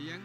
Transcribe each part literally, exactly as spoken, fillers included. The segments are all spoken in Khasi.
Yang.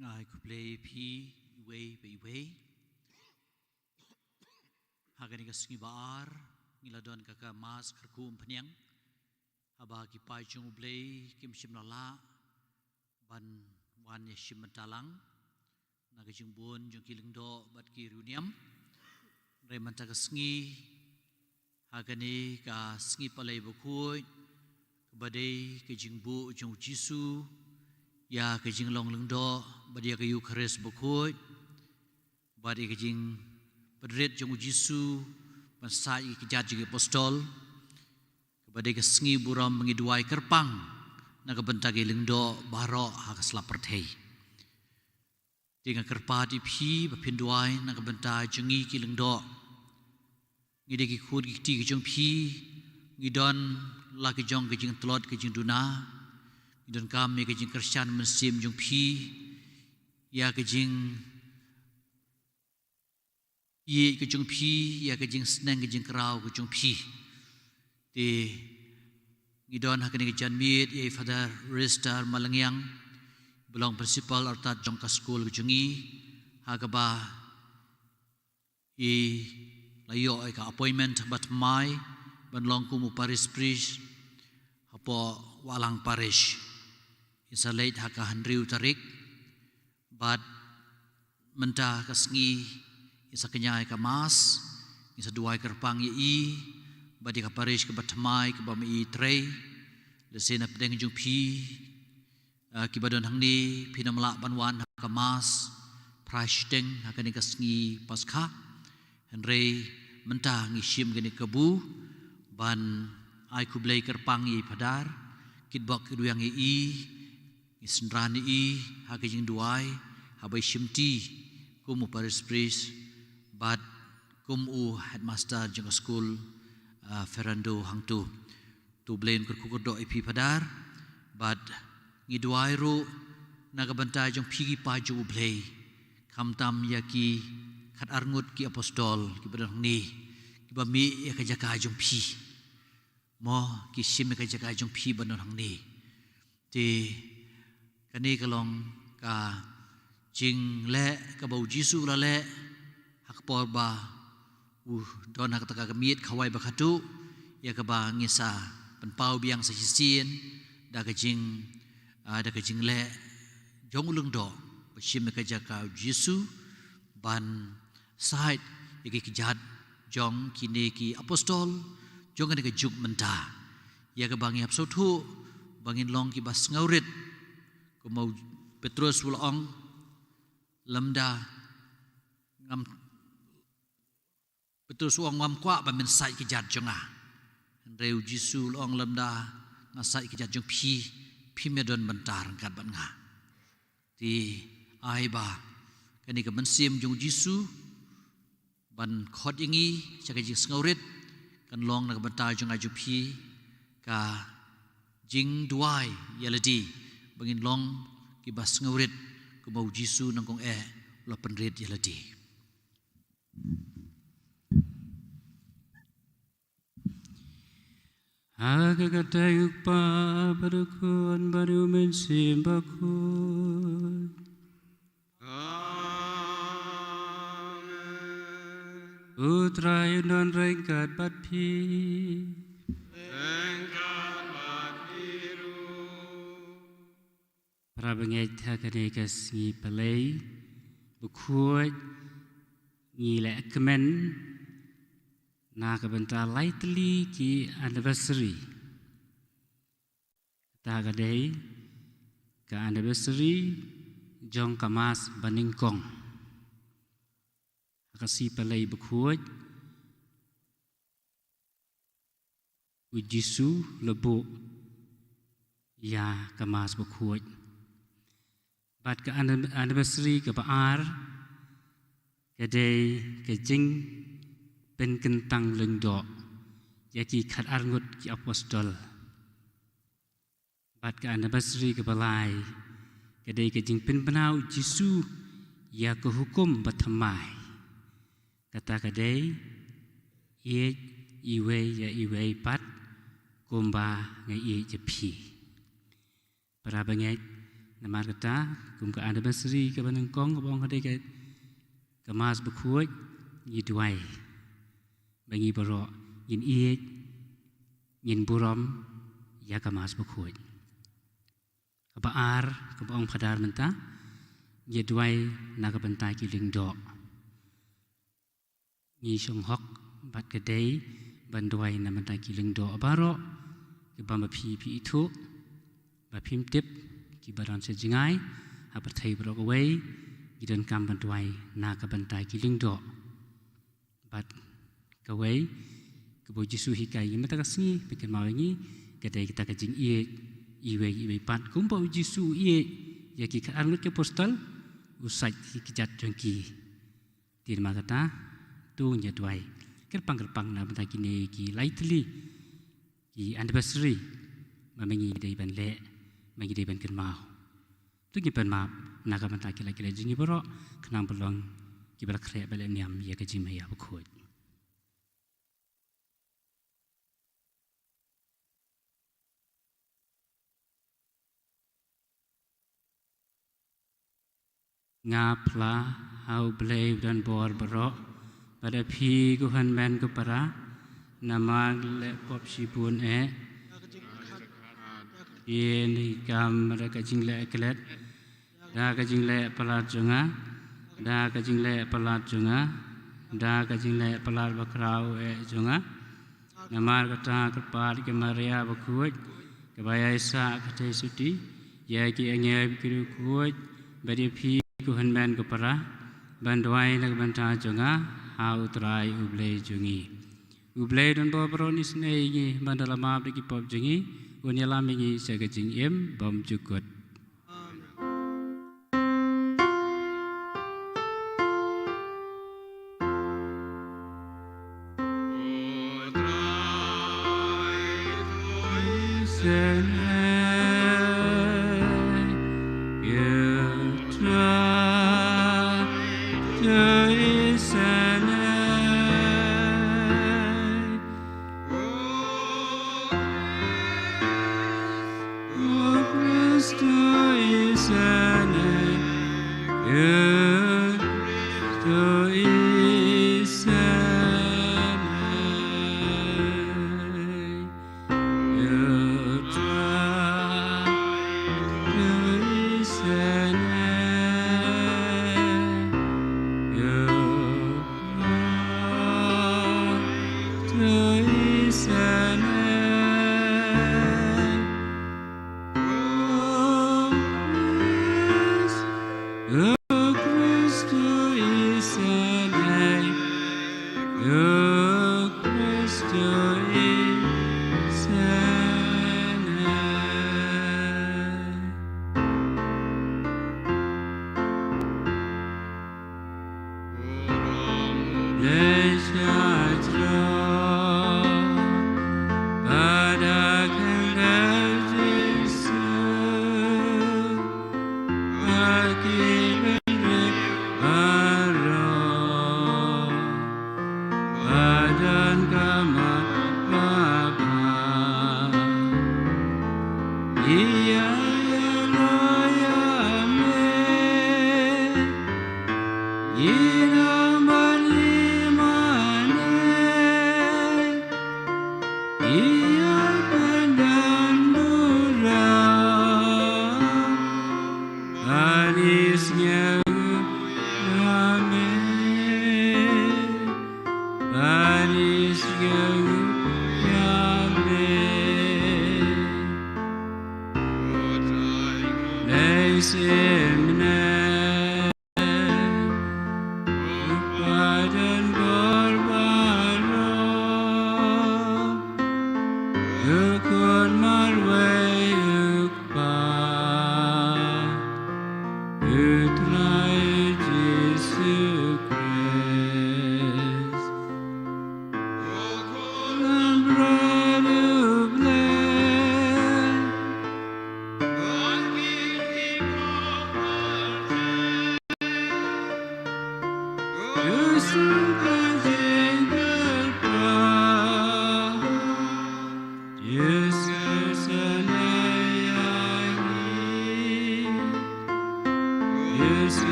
Nga ai khublei ïa phi iwei pa iwei. Ha kane ka sngi ba ar ngi la don ka ka Mass kyrkhu umphniang, haba ki paid jong U Blei kim shym la lah ban wan ïashim bynta lang na ka jingbun jong ki lyngdoh bad ki riewniam. Hynrei mynta ka sngi, ha kane ka sngi Palei Bakhuid, kaba dei ka jingbuh jong U Jisu ïa ka jinglong lyngdoh bad ïa ka Eukharist Bakhuid, bad ïa ka jingpynrit jong U Jisu ban sait ïa ki kjat jong ki apostol, kaba dei ka sngi burom ba ngi duwai kyrpang na ka bynta ki lyngdoh baroh ha ka sla pyrthei. Te nga kyrpad ïa phi ba phin duwai na ka bynta jong ngi ki lyngdoh. Ngi dei ki khun ki kti ki jong phi, ngi don la ki jong ka jingtlot ka jingduna, ngi donkam ïa ka jingkyrshan mynsiem jong phi, ïa ka jing ïeit ka jong phi, ïa ka jingsneng ka jingkraw ka jong phi. Te ngi don ha kane ka janmiet ïa i Father Rister Malngiang, ba long principal artat jong ka skul ka jong ngi, ha kaba i la ïoh ïa ka appointment ba thymmai ban long kum u parish priest hapoh Wahlang Parish. In sa leit ha ka hynriew tarik, bad mynta ka sngi in sa kñia ïa ka Mass, in sa duwai kyrpang ïa i bad ïa ka parish kaba thymmai kaba ma i trei. Lehse na pdeng jong phi, ah, kiba don hangne, phin ym lah ban wan ha ka Mass phra shiteng ha kane ka sngi Paskha. Hynrei mynta ngi shim kane ka kabu ban ai khublei kyrpang ïa i Phadar, kitbok kitrwiang ïa i, ngi synran ïa i ha ka jingduwai, ha ba i shimti kum u parish priest bad kum u headmaster jong ka skul, ah, Fernando hangto. To U Blei un kyrkhu kyrdoh ïa phi Phadar, bad ngi duwai ruh na ka bynta jong phi ki paid jong U Blei, khamtam ïa ki khatar ngut ki apostol kiba don hangne, kiba mih ïa ka jaka jong phi. Mo, ki shim ïa ka jaka jong phi ba don hangne. Te kane ka long ka jingleh kaba U Jisu u la leh ha ka por ba u don ha kata ka miet khawai ba khadduh, ïa kaba ngin sa pynpaw biang sa shisien da ka jing, ah, da ka jingleh jong u lyngdoh ba shim ïa ka jaka U Jisu ban sait ïa ki kjat jong kine ki apostol jong kane ka juk mynta. Ïa kaba ngi hap sngewthuh ba ngin long kiba sngewrit, kumba u Petrus u la ong, lymda ngam, Petrus u ong, ngam kwah ba men sait kjat jong nga. Hynrei U Jisu u la ong, lymda nga sait kjat jong phi, phim ïadon bynta ryngkat bad nga. Te ai ba kane ka mynsiem jong U Jisu ban khot ïa ngi sha ka jingsngewrit kan long na ka bynta jong nga jong phi, ka jingduwai ïa lade ba ngin long kiba sngewrit kumba U Jisu nyngkong eh u la pynrit ïa lade. Ha ka kyrteng U Kpa bad U Khun bad U Mynsiem Bakhuid. Amen. U Trai un don ryngkat bad phi. Ryngkat bad phi ruh. Para bangeit, ha kane ka sngi Palei bakhuid ngi leh kmen na ka bynta lai tylli ki anniversary. Kata ka dei ka anniversary jong ka Mass banyngkong. Ha ka sngi Palei bakhuid U Jisu la buh ïa ka Mass bakhuid. Bad ka anni-, anniversary kaba ar ka dei ka jingpynkyntang lyngdoh ïa ki khatar ngut ki apostol. Bad ka anniversary kaba lai ka dei ka jingpynbna U Jisu ïa ka hukum bathymmai. Kata ka dei, ïeit iwei ïa iwei pat kumba nga ïeit ïa phi. Para bangeit, namar kata kum ka anniversary kaba nyngkong kaba ong ka dei ka, ka Mass bakhuid, ngi duwai ba ngi baroh ngin ïeit, ngin burom ïa ka Mass bakhuid. Kaba ar, kaba ong Phadar mynta, ngi duwai na ka bynta ki lyngdoh. Ngi shong hok bad ka dei ban duwai na ka bynta ki lyngdoh baroh, kiba ma phi phi ithuh, ba phim tip, kiba don sha jngai ha pyrthei baroh kawei, ngi donkam ban duwai na ka bynta ki lyngdoh. Bad kawei kaba U Jisu hikai ïa ngi mynta ka sngi, pynkyndit ïa ngi, ka dei kata ka jingïeit iwei iwei pat kumba U Jisu u ïeit ïa ki khatar ngut ki apostol, u sait ïa ki kjat jong ki. Te namar kata to ngin ïa duwai kyrpang kyrpang na bynta kine ki lai tylli ki anniversary ba ma ngi dei ban leh, ma ngi dei ban kynmaw. To ngin pan map na ka bynta ki lai ki lai jong ngi baroh, khnang ba long kiba la khreh bad la niam ïa ka jingmaïa bakhuid. Nga phla ha U Blei u don bor baroh, bad ha phi ko hynmen ko para, namar leh pop shibun eh. Ïa ngi kam da ka jingleh klet, da ka jingleh palat jong nga, da ka jingleh palat jong nga, da ka jingleh palat bakhraw eh jong nga. Namar kata kyrpad ïa ka Maria bakhuid, kaba ïaisah ka theisotti ïa ki angel bad ki riewkhuid, bad ïa phi ko hynmen ko para, ban duwai na ka bynta jong nga ha U Trai U Blei jong ngi. U Blei don bor baroh un isynei ïa ngi, ban da la map da ki pop jong ngi, un ïalam ïa ngi sha ka jingim bymjukut.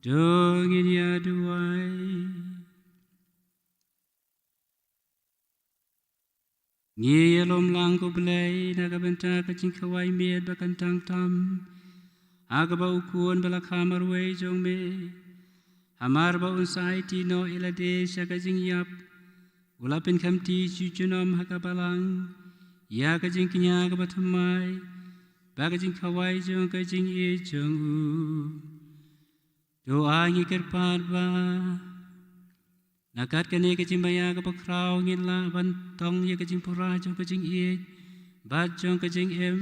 To ngin ïa duwai. Ngi ïalum lang, ko Blei, na ka bynta ka jingkhawai miet ba kan tang tam ha kaba u Khun ba la kha marwei jong me, hamar ba un sa aiti noh ïa lade sha ka jingïap, u la pynkhamti shu junom ha ka balang ïa ka jingkñia kaba thymmai bad ka jingkhawai jong ka jingïeit jong u. To ai ngi kyrpad ba na kat kane ka jingmaïa kaba khraw ngin lah ban tong ïa ka jingpura jong ka jingïeit bad jong ka jingim.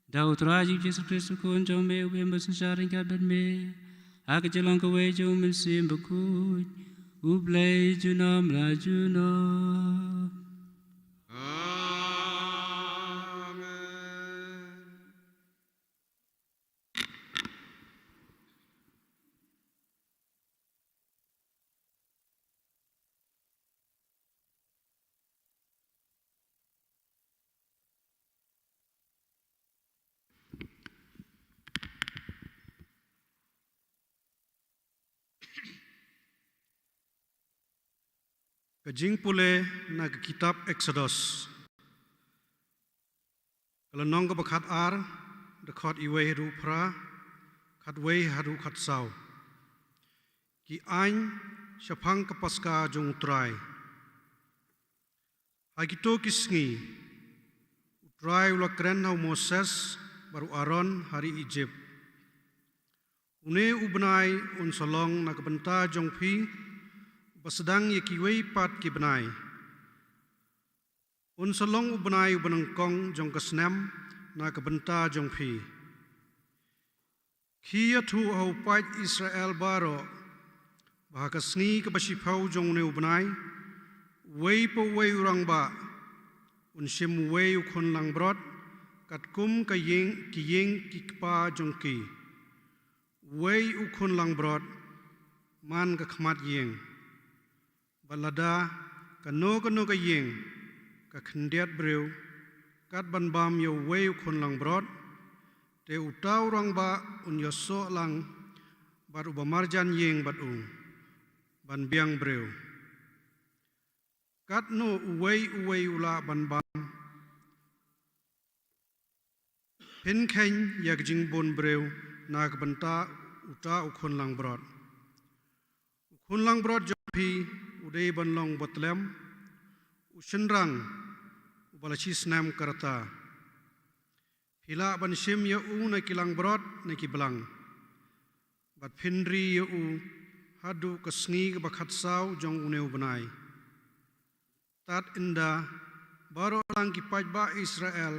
Da U Trai jong ngi Jisu Khrist U Khun jong me, uba im bad synshar ryngkat bad me ha ka jinglong kawei jong U Mynsiem Bakhuid, U Blei junom la junom. Amen. Ka jingpule na ka kitab Eksodos. Ka lynnong kaba khatar, dkhot iwei haduh phra, khatwei haduh khatsaw. Ki aiñ shaphang ka Paska jong U Trai. Ha kito ki sngi, U Trai u la kren ha u Moses bad u Aaron ha ri Ijipt. Une u bnai un sa long na ka bynta jong phi, ba sdang ïa kiwei pat ki bnai. Un sa long u bnai uba nyngkong jong ka snem na ka bynta jong phi. Khie ïathuh ha u paid Israel baroh, ba ha ka sngi kaba shiphew jong une u bnai, uwei pa uwei u rangbah un shim uwei u khun langbrot, katkum ka ïing, ki ïing ki kpa jong ki. Uwei u khun langbrot man ka khmat ïing. Bad lada kano kano ka ïing ka khyndiat briew, kat ban bam ïa uwei u khun langbrot, te uta u rangbah un ïasoh lang bad uba marjan ïing bad u, ban biang briew. Katno uwei uwei u lah ban bam, phin kheiñ ïa ka jingbun briew na ka bynta uta u khun langbrot. U khun langbrot jong phi u dei ban long uba tlem, u shynrang uba la shi snem ka rta. Phi lah ban shim ïa u na ki langbrot na ki blang. Bad phin ri ïa u haduh ka sngi kaba khatsaw jong une u bnai. Tad ynda baroh lang ki paidbah Israel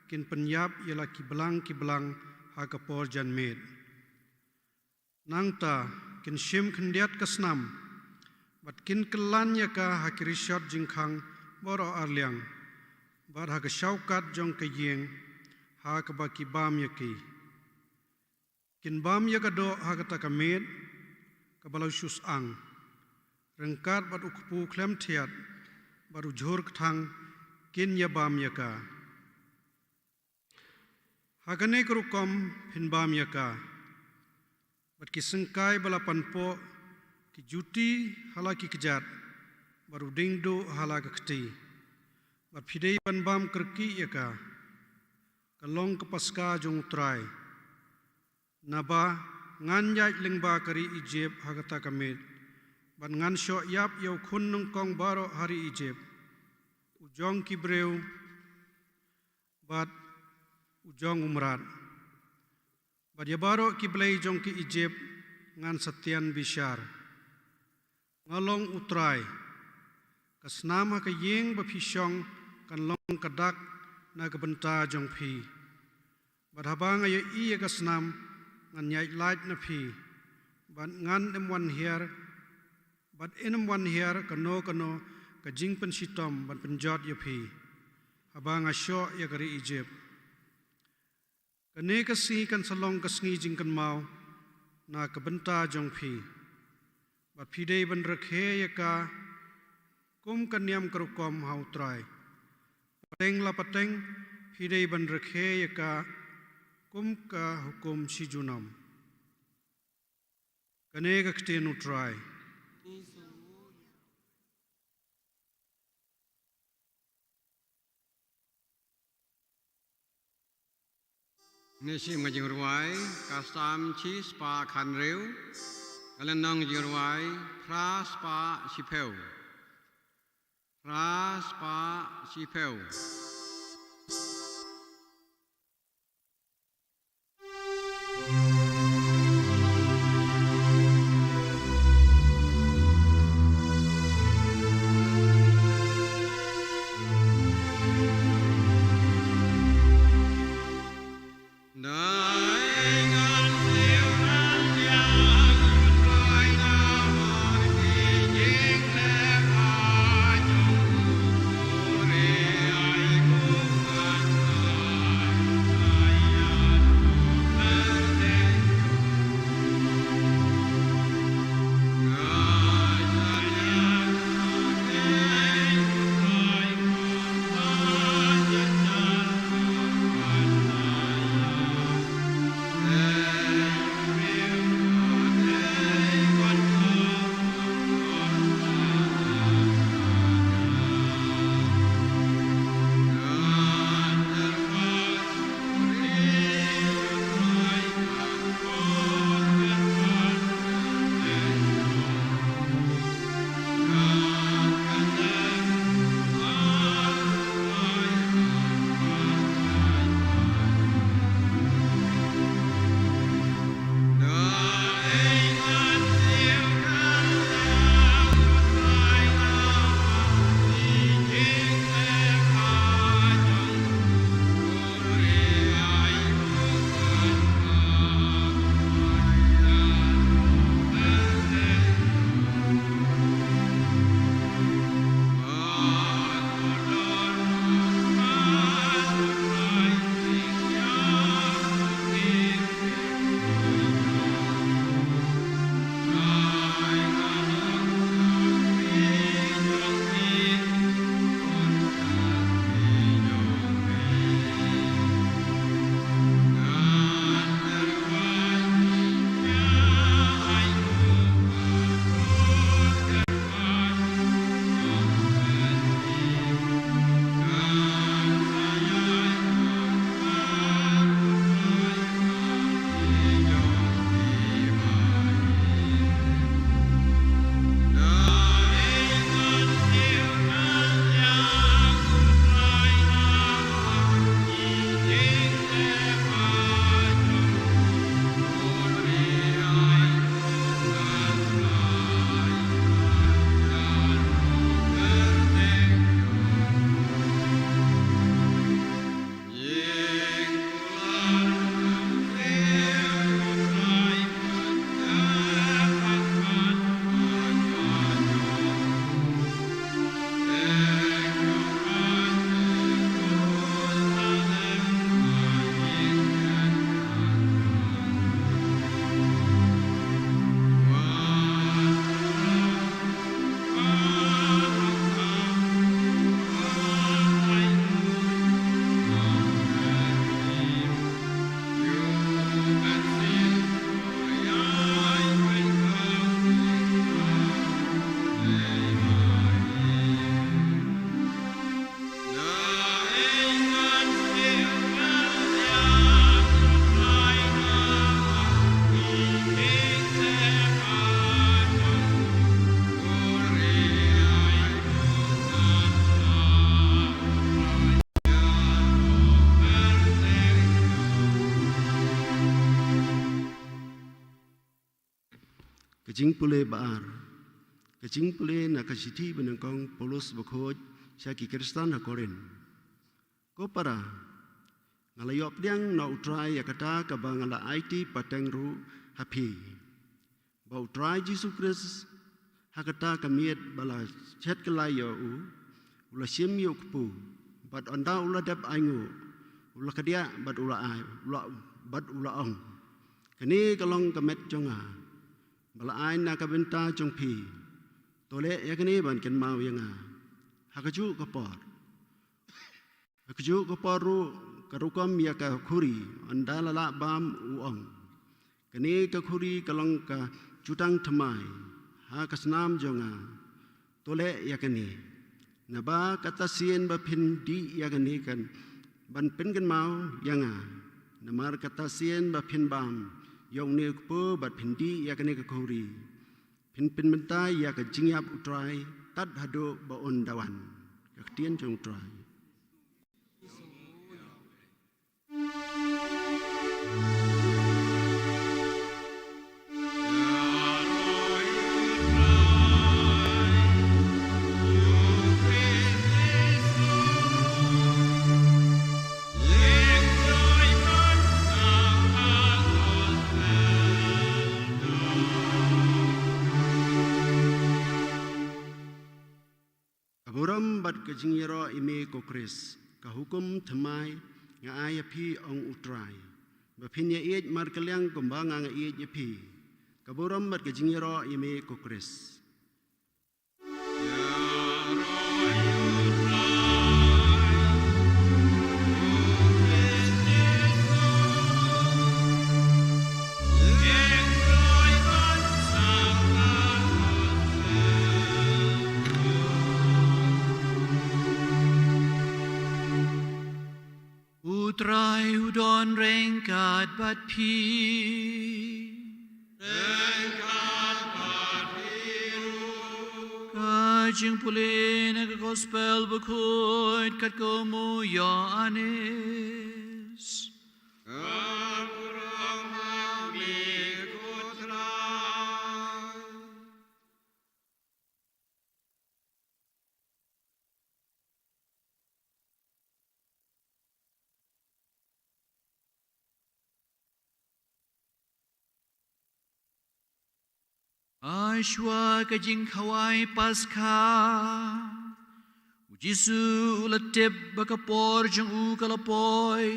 kin pynïap ïa la ki blang ki blang ha ka por janmiet. Nangta kin shim khyndiat ka snam, bad kin kylla ïa ka ha ki rishot jingkhang baroh arliang, bad ha ka shawkat jong ka ïing ha kaba ki bam ïa ki. Kin bam ïa ka doh ha kata ka miet kaba la shu syang. Ryngkat bad u kpu khlem thiat bad u jhur kthang kin ïa bam ïa ka. Ha kane ka rukom phin bam ïa ka. Bad ki syngkai ba la panpoh, ki juti ha la ki kjat, bad u diengduh ha la ka kti. Bad phi dei ban bam kyrkieh ïa ka. Ka long ka Paska jong U Trai. Naba ngan ïaid lyngba ka ri Ijipt ha kata ka miet, bad ngan shoh ïap ïa u khun nyngkong baroh ha ri Ijipt, u jong ki briew bad u jong u mrad. Bad ïa baroh ki blei jong ki Ijipt ngan sa tian bishar. Nga long U Trai. Ka snam ha ka ïing ba phi shong kan long ka dak na ka bynta jong phi. Bad haba nga ïohi ïa ka snam, ngan ïaid lait na phi. Bad ngan ym wan hiar, bad yn ym wan hiar kano kano ka jingpynshitom ban pynjot ïa phi, haba nga shoh ïa ka ri Ijipt. Kane ka sngi kan sa long ka sngi jingkynmaw na ka bynta jong phi. Bad phi dei ban rakhe ïa ka kum ka niam ka rukom ha U Trai. Pateng la pateng phi dei ban rakhe ïa ka kum ka hukum shi junom. Kane ka ktien U Trai. Ngi shim ka jingrwai, ka Salm shispah khathynriew, ka lynnong jingrwai, phra spah shiphew. Phra spah shiphew. Ka jingpule ba ar. Ka jingpule na ka shithi ba nyngkong Paulus bakhuid sha ki Khristan ha Korinth. Ko para, nga la ïoh pdiang na U Trai ïa kata kaba nga la aiti pateng ruh ha phi, ba U Trai Jisu Khrist, ha kata ka miet ba la shet kyllai ïa u, u la shim ïa u kpu, bad ynda u la dep ainguh, u la kdiah bad u la ai, u la, bad u la ong: Kane ka long ka met jong nga, ba la ai na ka bynta jong phi. To leh ïa kane ban kynmaw ïa nga. Ha kajuh ka por, ha kajuh ka por ruh, ka rukom ïa ka khuri, ynda la lah bam, u ong: Kane ka khuri ka long ka jutang thymmai ha ka snam jong nga. To leh ïa kane, naba kata sien ba phin dih ïa kane kan ban pynkynmaw ïa nga. Namar kata sien ba phin bam ïa une u kpu bad phin dih ïa kane ka khuri, phin pynmynta ïa ka jingïap U Trai tad haduh ba un da wan. Ka ktien jong U Trai. Ka burom bad ka jingïaroh ïa me ko Khrist. Ka hukum thymmai nga ai ïa phi, ong U Trai, ba phin ïa ïeit markylliang kumba nga nga ïeit ïa phi. Ka burom bad ka jingïaroh ïa me ko Khrist. U Trai u don ryngkat bad phi. Ryngkat bad phi ruh. Ka jingpule na ka Gospel bakhuid katkum u Ïoannis. Ka burom ha me ko Trai. Ha shuwa ka jingkhawai Paskha, u Jisu u la tip ba ka por jong u ka la poi,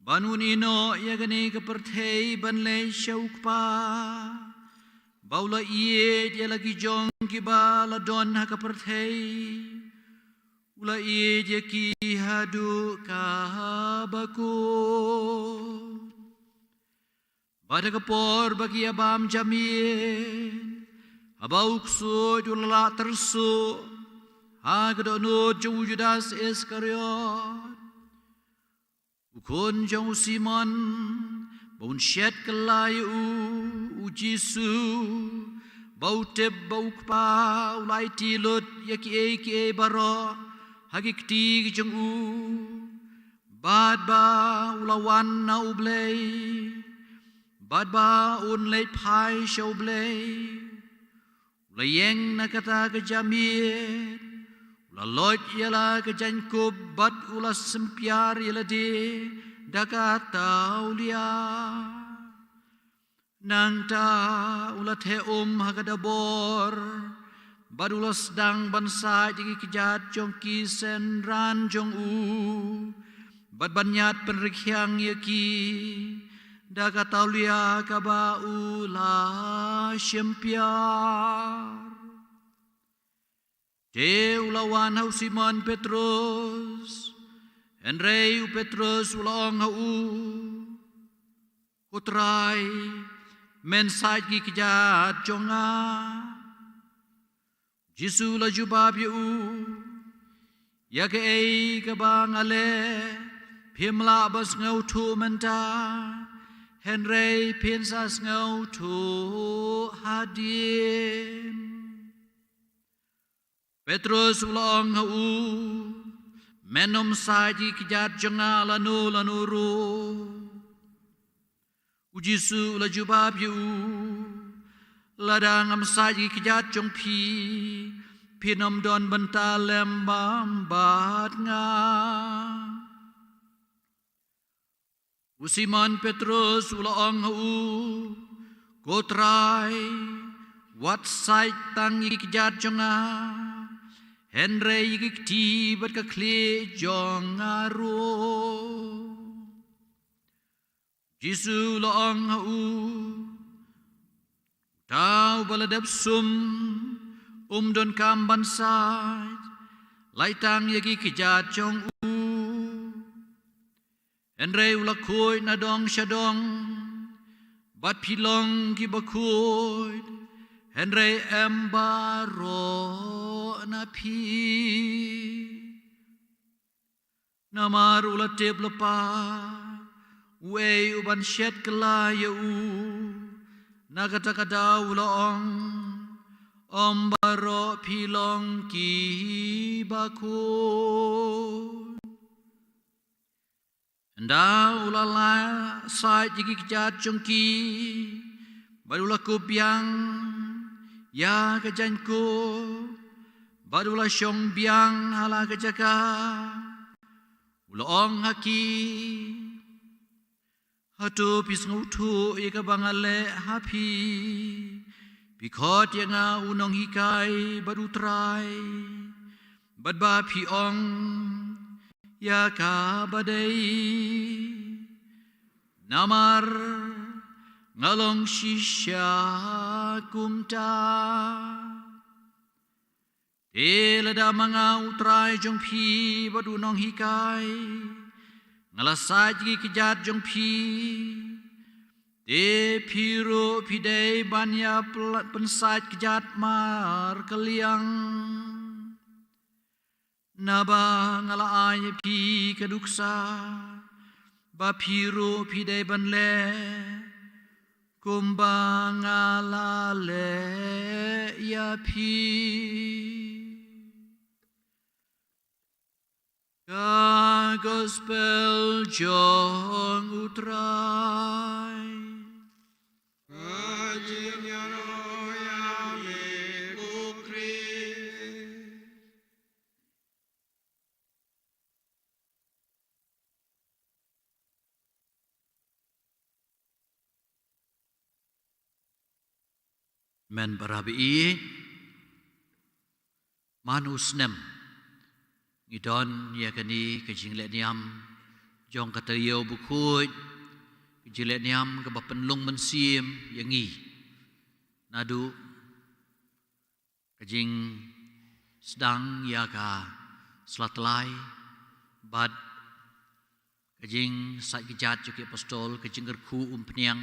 ban un ïehnoh ïa kane ka pyrthei ban leit sha u Kpa, ba u la ïeit ïa la ki jong kiba la don ha ka pyrthei, u la ïeit ïa ki haduh kaba kut. Bad ha ka por ba ki ïa bam ja miet, haba u ksuid u la lah tyrsuh ha ka dohnud jong u Judas Iskariot, u khun jong u Simon, ba un shet kylla ïa u, u Jisu, ba u tip ba u Kpa u la aiti lut ïa kiei kiei baroh ha ki kti ki jong u, bad ba u la wan na U Blei, bad ba un leit phai sha U Blei. U la ïeng na kata ka ja miet, u la loit ïa la ka jaiñkup bad u la sympiar ïa lade da ka tawlia. Nangta u la theh um ha ka dabor, bad u la sdang ban said ïa ki kjat jong ki synran jong u, bad ban ïaid pynrkhiang ïa ki da ka tawlia kaba u la sympiar. Te u la wan ha u Simon Petros, hynrei u Petros u la ong ha u, Ko Trai, men said ki kjat jong nga. Jisu u la jubab ïa u, Ïa kaei kaba nga leh, phim lah ban sngewthuh mynta, hynrei phin sa sngewthuh hadien. Petros u la ong ha u, Men ym said ki kjat jong nga lano lano ruh. U Jisu u la jubab ïa u, Lada ngam sait ïa ki kjat jong phi, phin ym don bynta lem bam bad nga. U Simon Petrus u la ong ha u, Ko Trai, wat sait tang ïa ki kjat jong nga, hynrei ïa ki kti bad ka khlieh jong nga ruh. Jisu u la ong ha u, Uta uba la dep sum, um donkam ban sait, lait tang ïa ki kjat jong u. Hynrei u la khuid na dong sha dong, bad phi long kiba khuid, hynrei em baroh na phi. Namar u la tip lypa uei u ban shet kylla ïa u. Na kata ka daw u la ong, Em baroh phi long kiba khuid. Ynda u la sait ïa ki kjat jong ki, bad u la kup biang ïa ka jaiñkup, bad u la shong biang ha la ka jaka, u la ong ha ki, Hato phi sngewthuh ïa kaba nga leh ha phi? Phi khot ïa nga u nonghikai bad u Trai, bad ba phi ong ïa kaba dei. Namar nga long shisha kumta. Te lada ma nga u Trai jong phi bad u nonghikai nga la sait ïa ki kjat jong phi, te phi ruh phi dei ban ïa pynsait kjat markylliang. Naba nga la ai ïa phi ka nuksa ba phi ruh phi dei ban leh kumba nga la leh ïa phi. Ka Gospel jong u Trai. Ka jingïaroh ïa me ko Khrist. Men para baieit, man u snem ngi don ïa kane ka jingleh niam jong ka Taïew Bakhuid, ka jingleh niam kaba pynlong mynsiem ïa ngi naduh ka jingsdang ïa ka sla tlai, bad ka jingsait kjat jong ki apostol, ka jingkyrkhu umphniang,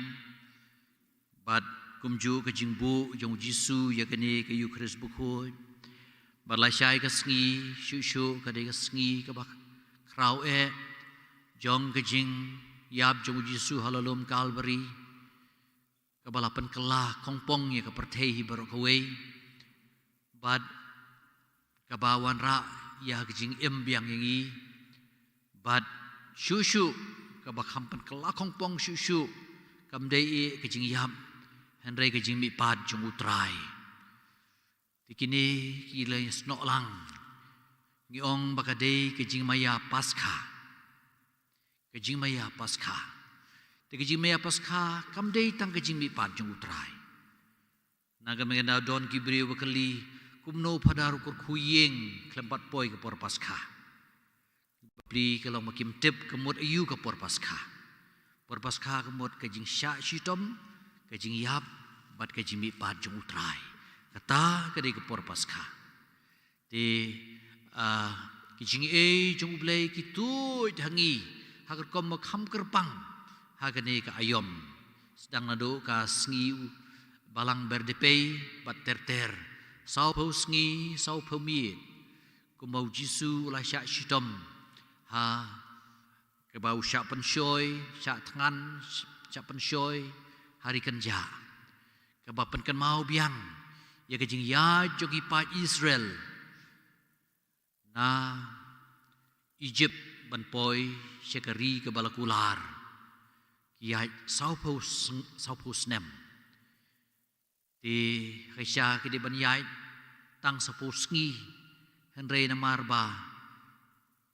bad kumjuh ka jingbuh jong u Jisu ïa kane ka Eukharist Bakhuid. Bad lashai ka sngi, shuh shuh ka dei ka sngi kaba khraw eh jong ka jingïap jong u Jisu ha la lum Kalbari, kaba la pynkylla khongpong ïa ka pyrthei hi baroh kawei, bad kaba wanrah ïa ka jingim biang ïa ngi, bad shuh shuh kaba kham pynkylla khongpong shuh shuh, kam dei eh ka jingïap, hynrei ka jingmihpat jong u Trai. Te kine ki la ïasnoh lang, ngi ong ba ka dei ka jingmaïa Paskha. Ka jingmaïa Paskha. Te ka jingmaïa Paskha kam dei tang ka jingmihpat jong u Trai. Na ka mynta don ki briew ba kylli, kumno Phadar u kyrkhu ïing khlem pat poi ka por Paskha. Bapli ka long ba kim tip ka mut aïu ka por Paskha. Por Paskha ka mut ka jingshah shitom, ka jingïap, bad ka jingmihpat jong u Trai. Kata ka dei ka por Paskha. Te, ah, ki jingaiei jong U Blei ki tuid ha ngi ha ka rukom ba kham kyrpang ha kane ka aïom. Sdang naduh ka sngi u Balang Ber Dpei bad ter ter. Sawphew sngi, sawphew miet. Kumba u Jisu u la shah shitom ha kaba u shah pynshoi, shah thngan, shah pynshoi ha ri kynjah. Kaba pynkynmaw biang ïa ka jingïaid jong ki paid Israel na Ijipt ban poi sha ka ri kaba la kular. Ki ïaid sawphew sng-, sawphew snem. Te ha shisha ki dei ban ïaid tang saphew sngi, hynrei namar ba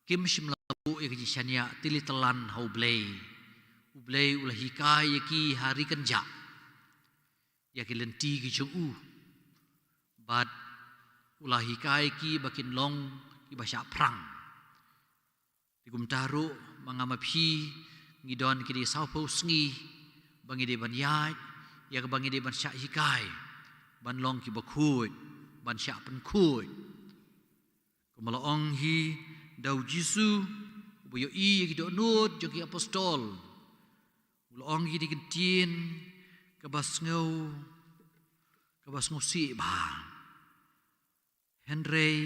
kim shym la buh ïa ka jingshaniah tylli tyllan ha U Blei, U Blei u la hikai ïa ki ha ri kynjah ïa ki lynti ki jong u, bad u la hikai ïa ki ba kin long kiba shah phrang. Te kumta ruh ma nga ma phi ngi don ki dei saphew sngi ba ngi dei ban ïaid ïa kaba ngi dei ban shah hikai ban long kiba khuid, ban shah pynkhuid. Kumba la ong hi da U Jisu, uba ïohi ïa ki dohnud jong ki apostol, u la ong hi da ki ktien kaba sngew, kaba sngewsih bha. Hynrei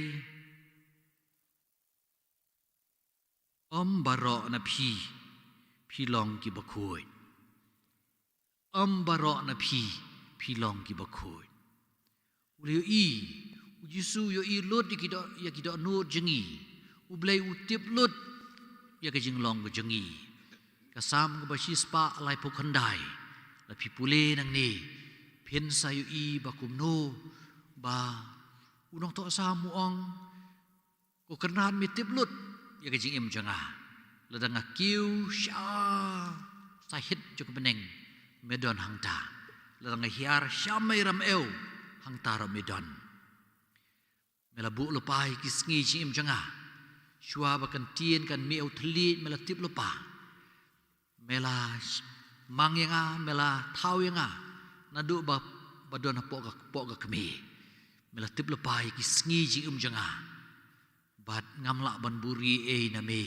ym baroh na phi phi long kiba khuid. Ym baroh na phi phi long kiba khuid. U la ïohi, U Jisu u ïohi lut ïa ki doh, ïa ki dohnud jong ngi. U Blei u tip lut ïa ka jinglong ka jong ngi. Ka Salm kaba shispah laiphew khyndai, lada phi pule nangne, phin sa ïohi ba kumno ba u nongthoh Salm u ong, Ko Kynrad, me tip lut ïa ka jingim jong nga. Lada nga kiew sha sahit jong ka bneng, me don hangta. Lada nga hiar sha mei ramew, hangta ruh me don. Me la buh lypa ïa ki sngi jingim jong nga. Shuwa ba kan tieng kan mih u thylliej, me la tip lypa. Me la mang ïa nga, me la thaw ïa nga naduh ba, ba don hapoh ka, hapoh ka kmie. Me la tip lypa ïa ki sngi jingim jong nga. Bad ngam lah ban buhrieh ei na me.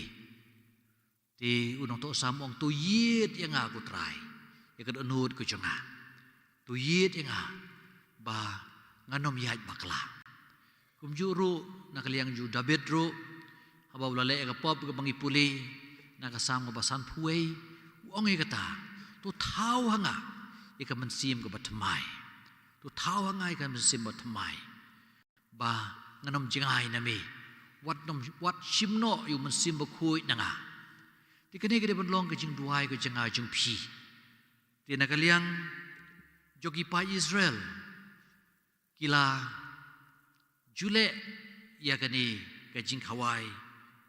Te u nongthoh Salm u ong, to ïit ïa nga ko Trai ïa ka dohnud ka jong nga. To ïit ïa nga ba ngan ym ïaid bakla. Kumjuh ruh na ka liang jong u David ruh, haba u la leh ïa ka pop kaba ngi pule na ka Salm kaba sanphew wei, u ong ïa kata, to thaw ha nga ïa ka mynsiem kaba thymmai. To thaw ha nga ïa ka mynsiem ba thymmai, ba ngan ym jngai na me. Wat nym, wat shim noh ïa u mynsiem bakhuid na nga. Te kane ka dei ban long ka jingduwai ka jong nga jong phi. Te na ka liang jong ki paid Israel, ki la ju leh ïa kane ka jingkhawai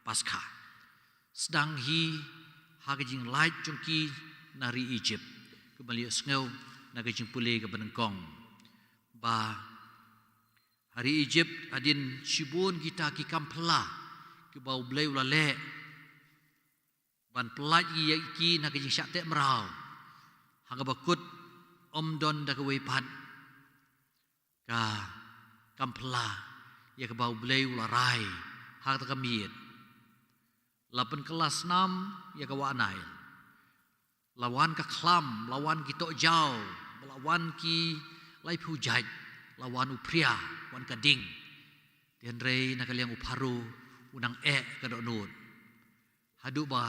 Paskha. Sdang hi ha ka jinglait jong ki na ri Egypt. Kumba la ïohsngew na ka jingpule kaba nyngkong, ba ha ri Egypt hadien shibun kita ki kam phylla kiba U Blei u la leh ban pyllait ïa ki na ka jingshah teh mraw, ha kaba kut ym don da kawei pat ka kam phylla ïa kaba U Blei u la rai ha kata ka miet. La pynkylla snam ïa ka wah Nail. La wan ka khlam, la wan ki tohjaw, la wan ki laiphew jait, la wan u phria, wan ka ding. Te hynrei na ka liang u Pharaoh u nang eh ka dohnud. Haduh ba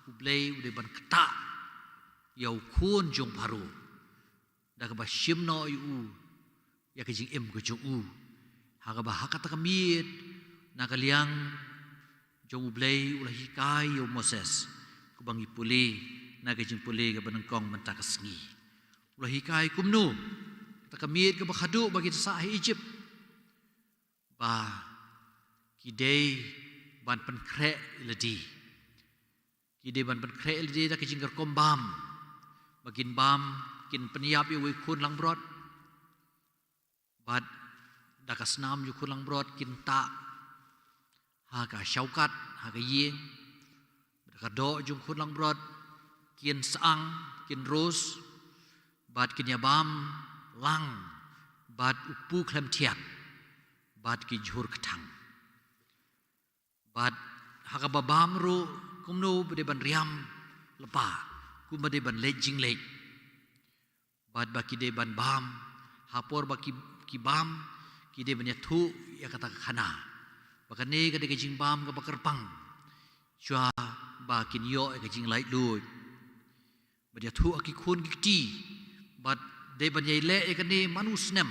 U Blei u dei ban ktah ïa u khun jong u Pharaoh da kaba shim noh ïa u ïa ka jingim ka jong u. Ha kaba ha kata ka miet na ka liang jong U Blei u la hikai ïa u Moses, kumba ngi pule na ka jingpule kaba nyngkong mynta ka sngi. U la hikai kumno, kata ka miet kaba khadduh ba ki sah ha Egypt, ba ki dei ban pynkhreh ïa lade. Ki dei ban pynkhreh ïa lade da ka jingkyrkhu bam, ba kin bam, kin pynïap ïa uwei u khun langbrot. Bad da ka snam jong u khun langbrot kin tah ha ka shawkat, ha ka ïing. Bad da ka doh jong u khun langbrot kin syang, kin rus. Bad kin ïabam lang bad u kpu khlem thiat bad ki jhur kthang. Bad ha kaba bam ruh kumno ba dei ban riam lypa, kumba dei ban leit jingleit. Bad ba ki dei ban bam, ha por ba ki, ki bam, ki dei ban ïathuh ïa kata ka khana. Ba kane ka dei ka jingbam kaba kyrpang, shuwa ba kin ïoh ïa ka jinglaitluid. Bad ïathuh ha ki khun ki kti, bad dei ban ïai leh ïa kane man u snem.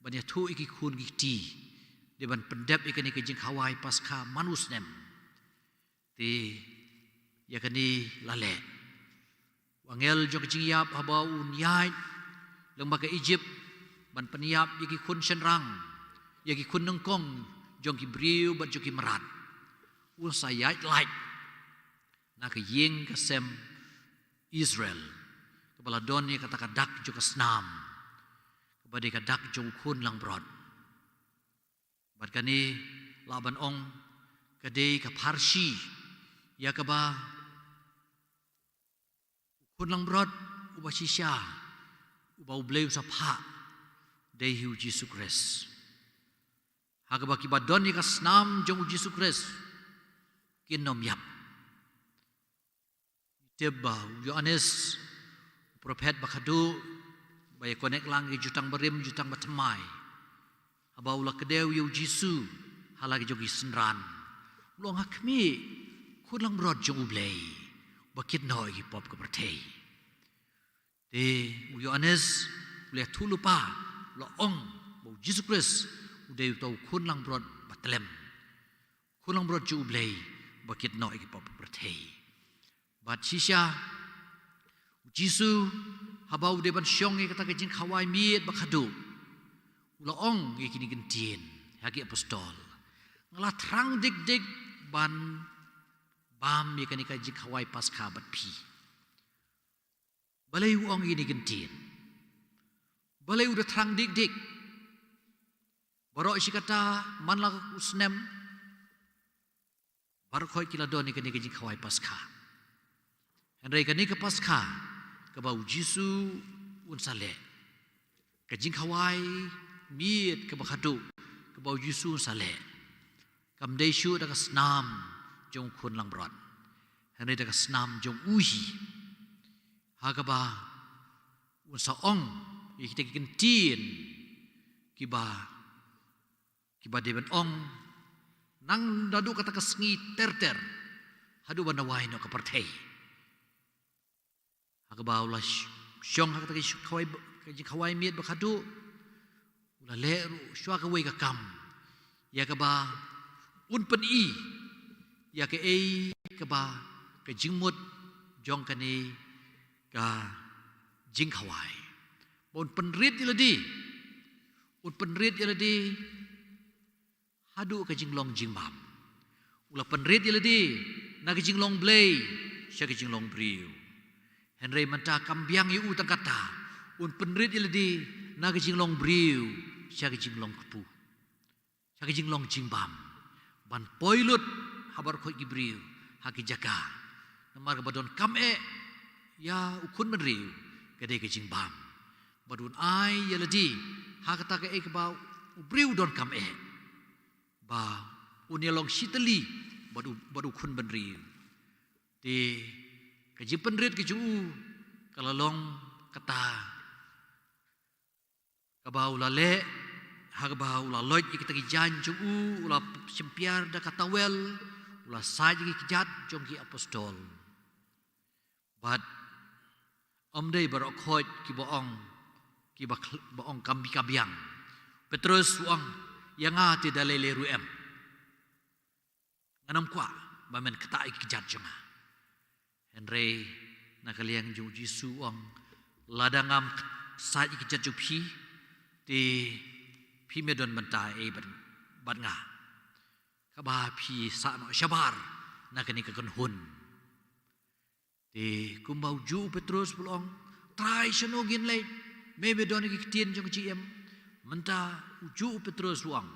Ban ïathuh ïa ki khun ki kti, dei ban pyndep ïa kane ka jingkhawai Paskha man u snem. Te ïa kane la leh. U angel jong ka jingïap haba un ïaid lyngba ka Egypt, ban pynïap ïa ki khun shynrang, ïa ki khun nyngkong jong ki briew bad jong ki mrad. Un sa ïaid lait na ka ïing ka sem Israel, kaba la don ïa kata ka dak jong ka snam, kaba dei ka dak jong u khun langbrot. Bad kane lah ban ong ka dei ka pharshi ïa kaba u khun langbrot uba shisha, uba U Blei u sa phah, dei hi u Jisu Khrist. Ha kaba kiba don ïa ka snam jong u Jisu Khrist kin ym ïap. Tip ba u Ïoannis, u prophet ba khadduh, ba ïa connect lang ki jutang barim, jutang bathymmai, haba u la kdew ïa u Jisu ha la ki jong ki synran, u la ong, ha khmih, khun langbrot jong U Blei, ba kit noh ïa ki pop ka pyrthei. Te u Ïoannis u la ïathuh lypa, u la ong ba u Jisu Khrist u dei uta u khun langbrot ba tlem, khun langbrot jong U Blei, ba kit noh ïa ki pop ka pyrthei. Bad shisha, u Jisu, haba u dei ban shong ïa kata ka jingkhawai miet ba khadduh, u la ong ïa kine ki ktien ha ki apostol, nga la thrang dik dik ban bam ïa kane ka jingkhawai Paskha bad phi. Balei u ong ïa kine ki ktien? Balei u da thrang dik dik? Baroh shi katta, man la u snem, baroh khoit ki la don ïa kane ka jingkhawai Paskha. Hynrei kane ka Paskha kaba u Jisu un sa leh, ka jingkhawai miet kaba khadduh kaba u Jisu un sa leh, kam dei shuh da ka snam jong u khun langbrot, hynrei da ka snam jong u hi. Ha kaba un sa ong ïa kita ki ktien kiba, kiba dei ban ong, nang naduh kata ka sngi ter ter haduh ban da wai noh ka pyrthei. Ha kaba u la sh-, shong ha kata ka jingkhawai, ka jingkhawai miet ba khadduh, u la leh ruh shuwa kawei ka kam, ïa kaba un pyni ïa kaei kaba ka jingmut jong kane ka jingkhawai, ba un pynrit ïa lade, un pynrit ïa lade haduh ka jinglong jingbam. U la pynrit ïa lade na ka jinglong Blei sha ka jinglong briew. Hynrei mynta kam biang ïa u tang katta, un pynrit ïa lade na ka jinglong briew sha ka jinglong kpu, sha ka jinglong jingbam, ban poi lut ha baroh khoit ki briew ha ki jaka. Namar kaba donkam eh ïa u khun bynriew ka dei ka jingbam, bad un ai ïa lade ha kata kaei kaba u briew u donkam eh, ba un ïalong shitylli bad u, bad u khun bynriew. Te ka jingpynrit ka jong u ka la long kata kaba u la leh, ha kaba u la loit ïa kita ki jaiñ jong u, u la shim piar da ka tawel, u la sait ïa ki kjat jong ki apostol. Bad ym dei baroh khoit kiba ong, kiba khl-, ba ong kam bi ka biang. Petrus u ong, ïa nga te da lei lei ruh em, ngan ym kwah ba men ktah ïa ki kjat jong nga. Hynrei na ka liang jong u Jisu u ong, lada ngam sait ïa ki kjat jong phi, te phim don bynta ei bad, bad nga, kaba phi sah noh shabar na kane ka kynhun. Te kumba u juh u Petrus u la ong, Trai, shano ngin leit? Me me don ïa ki ktien jong ka jingim. Mynta u juh u Petrus u ong,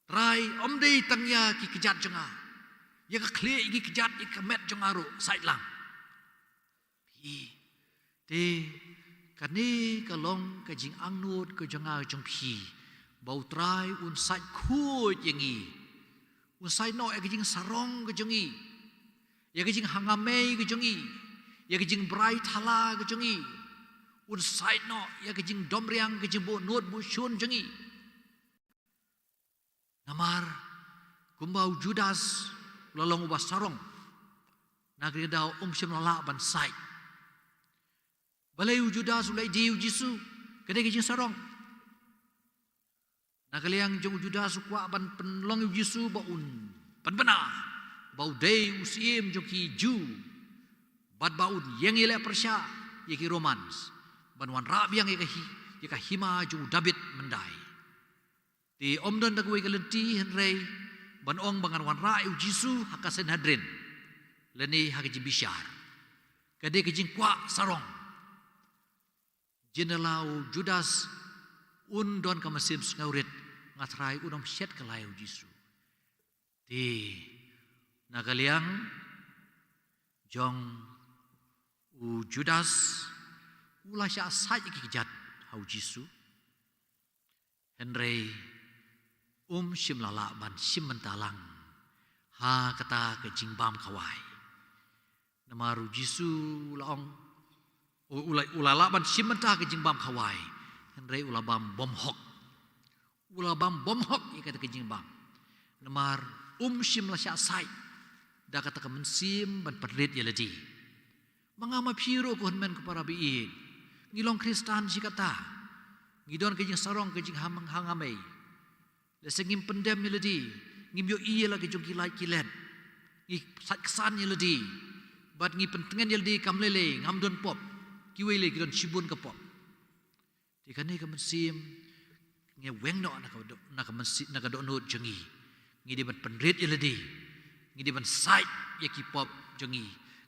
Trai, ym dei tang ïa ki kjat jong nga, ïa ka khlieh, ïa ki kjat, ïa ka met jong nga ruh sait lang. Phi, te kane ka long ka jingangnud ka jong nga jong phi, ba u Trai un sait khuid ïa ngi, un sait noh ïa ka jingsarong ka jong ngi, ïa ka jinghangamei ka jong ngi, ïa ka jingbrai thala ka jong ngi, un sait noh ïa ka jingdomriang, ka jingbuhnud buhshun jong ngi. Namar kumba u Judas u la long uba sarong, na kane ka daw um shym la lah ban sait. Balei u Judas u la ïeit ïa u Jisu? Ka dei ka jingsarong. Na ka liang jong u Judas u kwah ban pynlong ïa u Jisu ba un pynbna ba u dei u syiem jong ki Jiw, bad ba un ïeng ïaleh pyrshah ïa ki Romans, ban wanrah biang ïa ka hi, ïa ka hima jong u Dabid myndai. Te ym don da kawei ka lynti hynrei ban ong ba ngan wanrah ïa u Jisu ha ka Sanhedrin lane ha ka jingbishar. Ka dei ka jingkwah sarong. Jin la u Judas un don ka mynsiem sngewrit, nga trai un ym shet kylla ïa u Jisu. Te na ka liang jong u Judas u la shah sait ïa ki kjat ha u Jisu. Hynrei um shym la lah ban shim bynta lang ha kata ka jingbam khawai. Namar u Jisu u la ong, u, u la, u la lah ban shim bynta ka jingbam khawai. Hynrei u la bam bymhok. U la bam bymhok ïa kata ka jingbam. Namar um shym la shah sait da kata ka mynsiem ban pynrit ïa lade. Ma nga ma phi ruh ko hynmen ko para baieit, ngi long Khristan shi katta. Ngi don ka jingsarong, ka jingham, hangamei. Lehse ngim pyndem ïa lade, ngim ïohi ïa la ka jong ki lait ki let. Ngi sait ksan ïa lade. Bad ngi pyntngen ïa lade kam lei lei, ngam don pop. Kiwei lei ki don shibun ka pop. Te kane ka mynsiem ngi weng noh na ka doh-, na ka mynsiem, na ka dohnud jong ngi. Ngi dei ban pynrit ïa lade. Ngi dei ban sait ïa ki pop jong ngi.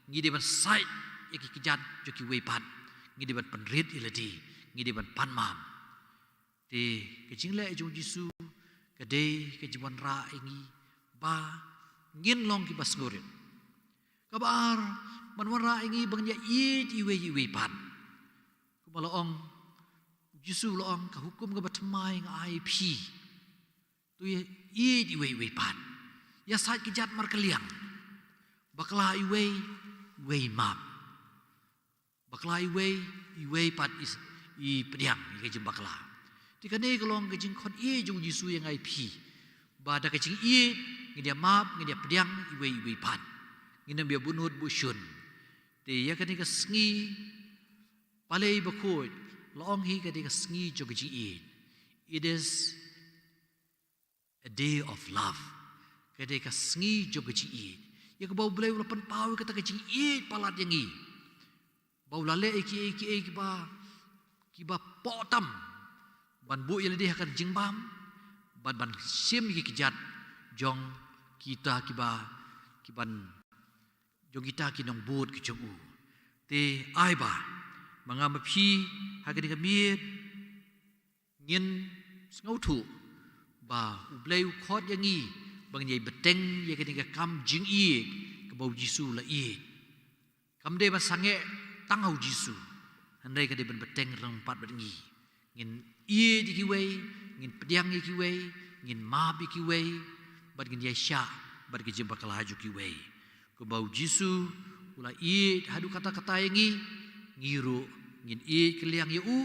Ngi dei ban sait ïa ki kjat jong kiwei pat. Ngi dei ban pynrit ïa lade. Ngi dei ban pan map. Te ka jingleh jong u Jisu ka dei ka jingwanrah ïa ngi ba ngin long kiba sngewrit. Kaba ar, ban wanrah ïa ngi ba ngin ïa ïeit iwei ïa iwei pat. Kumba la ong u Jisu, la ong, ka hukum kaba thymmai nga ai ïa phi. To ïa ïeit iwei iwei pat. Ïa sait kjat markylliang. Bakla iwei, iwei map. Bakla iwei, iwei pat i, i pdiang ïa ka jingbakla. Te kane ka long ka jingkhot ïeit jong u Jisu ïa nga ïa phi. Ba da ka jingïeit ngin ïa map, ngin ïa pdiang iwei iwei pat. Ngin ym ïa buhnud buhshun. Te ïa kane ka sngi Palei Bakhuid la ong hi ka dei ka sngi jong ka jingïeit. It is a day of love. Ka dei ka sngi jong ka jingïeit. Ïa kaba U Blei u la pynpaw ïa kata ka jingïeit palat ïa ngi. Ba u la leh ïa kiei kiei kiba, kiba poh tam. Ban buh ïa lade ha ka jingbam. Bad ban shim ïa ki kjat jong kita kiba, kiban, jong kita ki nongbud ki jong u. Te ai ba ma nga ma phi ha kane ka miet ngin sngewthuh ba U Blei u khot ïa ngi ba ngin ïai bteng ïa kane ka kam jingïeit kaba U Jisu u la ïeit. Kam dei ban sangeh tang ha U Jisu, hynrei ka dei ban bteng ryngkat bad ngi. Ngin ïeit ïa kiwei, ngin pdiang ïa kiwei, ngin map ïa kiwei, bad ngin ïaishah bad ka jingbakla jong kiwei. Kumba U Jisu u la ïeit haduh katta katta ïa ngi, ngi ruh ngin ïeit kylliang ïa u,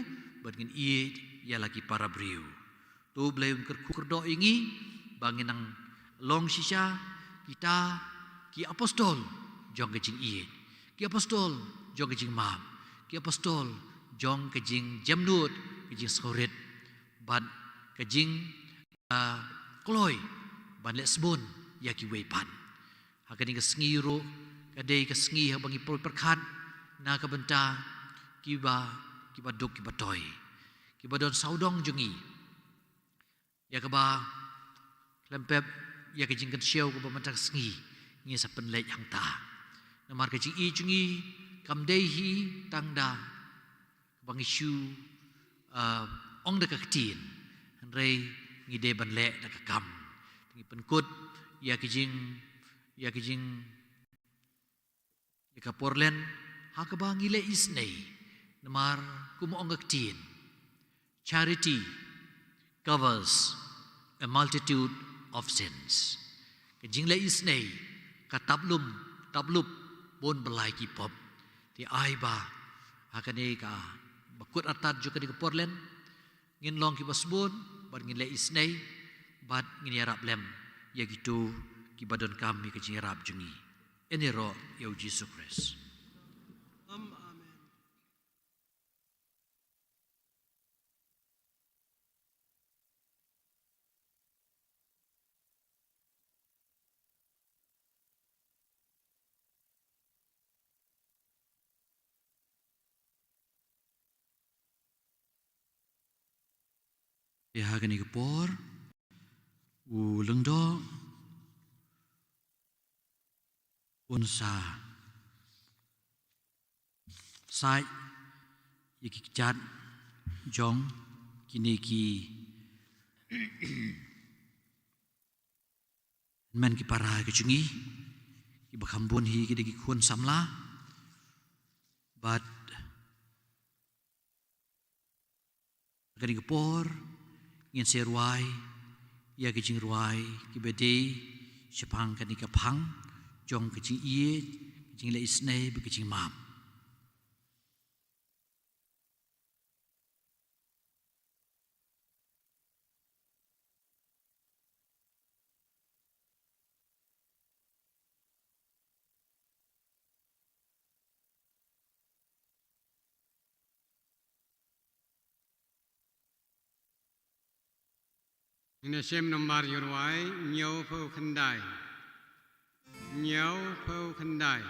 bad ngin ïeit ïa la ki para briew. To U Blei un kyrkhu kyrdoh ïa ngi ba ngin nang long shisha kita ki apostol jong ka jingïeit, ki apostol jong ka jingmap, ki apostol jong ka jingjemnud, ka jingsngewrit, bad ka jing, ah, kloi ban leh sbun ïa kiwei pat. Ha kane ka sngi ruh ka dei ka sngi haba ngi poi pyrkhat na ka bynta kiba, kiba duk kiba toi, kiba don sawdong jong ngi. Ïa kaba khlem pep ïa ka jingkynshew kaba mynta ka sngi ngi sa pynleit hangta. Namar ka jingïeit jong ngi kam dei hi tang da kaba ngi shu, ah, ong da ka ktien, hynrei ngi dei ban leh da ka kam. Ngi pynkut ïa ka jing, ïa ka jing, ïa ka por len ha kaba ngi leh isynei. Namar kum ong ka ktien, charity covers a multitude of sins. Ka jingleh isynei ka tap lum, tap lup bun ba lai ki pop. Te ai ba ha kane kaba kut artat jong kane ka por len ngin long kiba sbun, bad ngin leh isynei, bad ngin ïarap lem ïa kito kiba donkam ïa ka jingïarap jong ngi. Ïaroh ïa U Jisu Khrist. Amen. Te ha kane ka por, u lyngdoh un sa said ïa ki kjat jong kine ki hynmen ki para ki jong ngi, kiba kham bun hi ki dei ki khun samla. Bad ha kane ka por ngin sa rwai ïa ki jingrwai kiba dei shaphang kane ka phang jong ka jingïeit, ka jingleh isynei bad ka jingmap. Ngin ïa shem nambar jingrwai hynñiewphew khyndai. Hynñiewphew khyndai.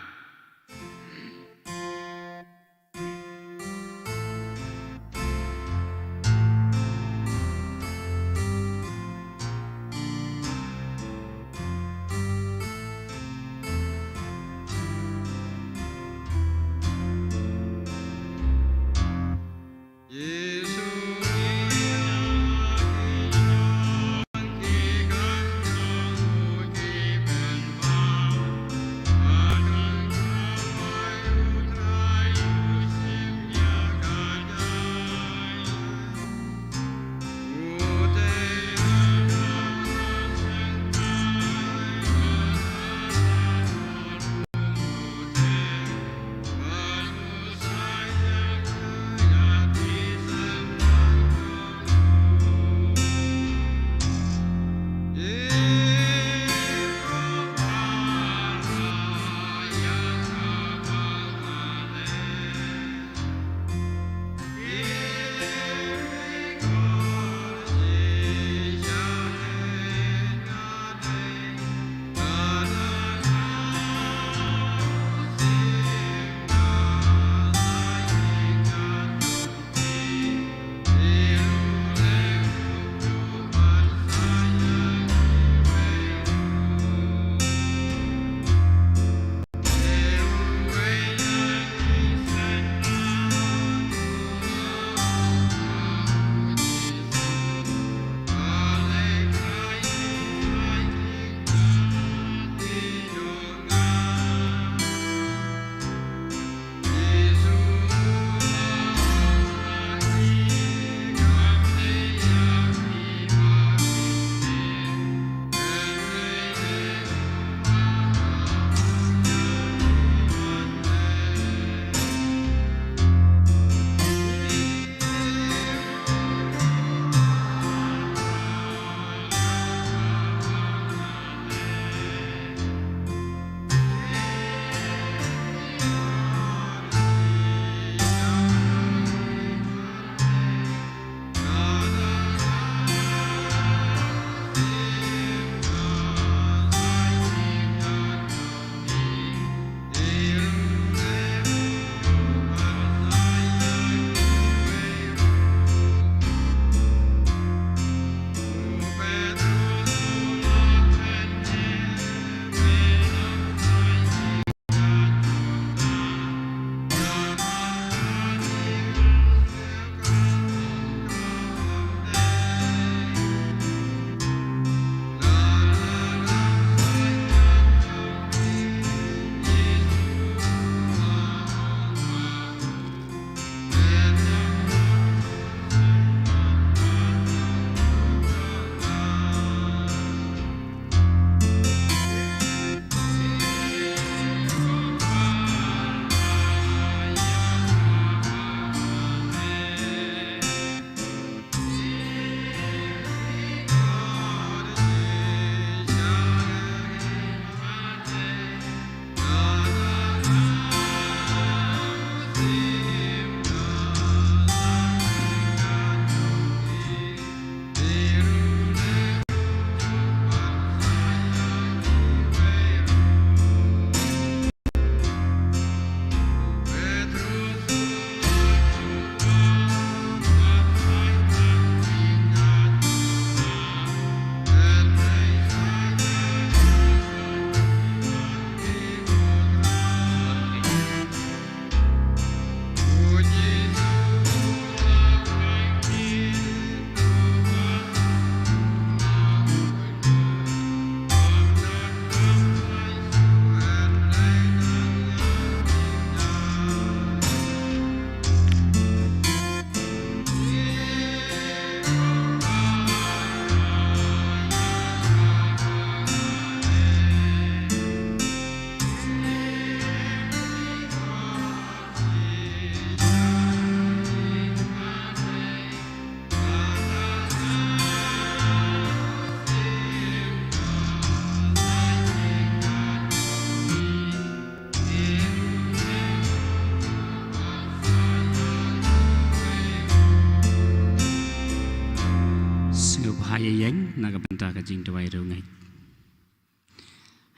ha ïing na ka bynta ka jingduwai riewngeit.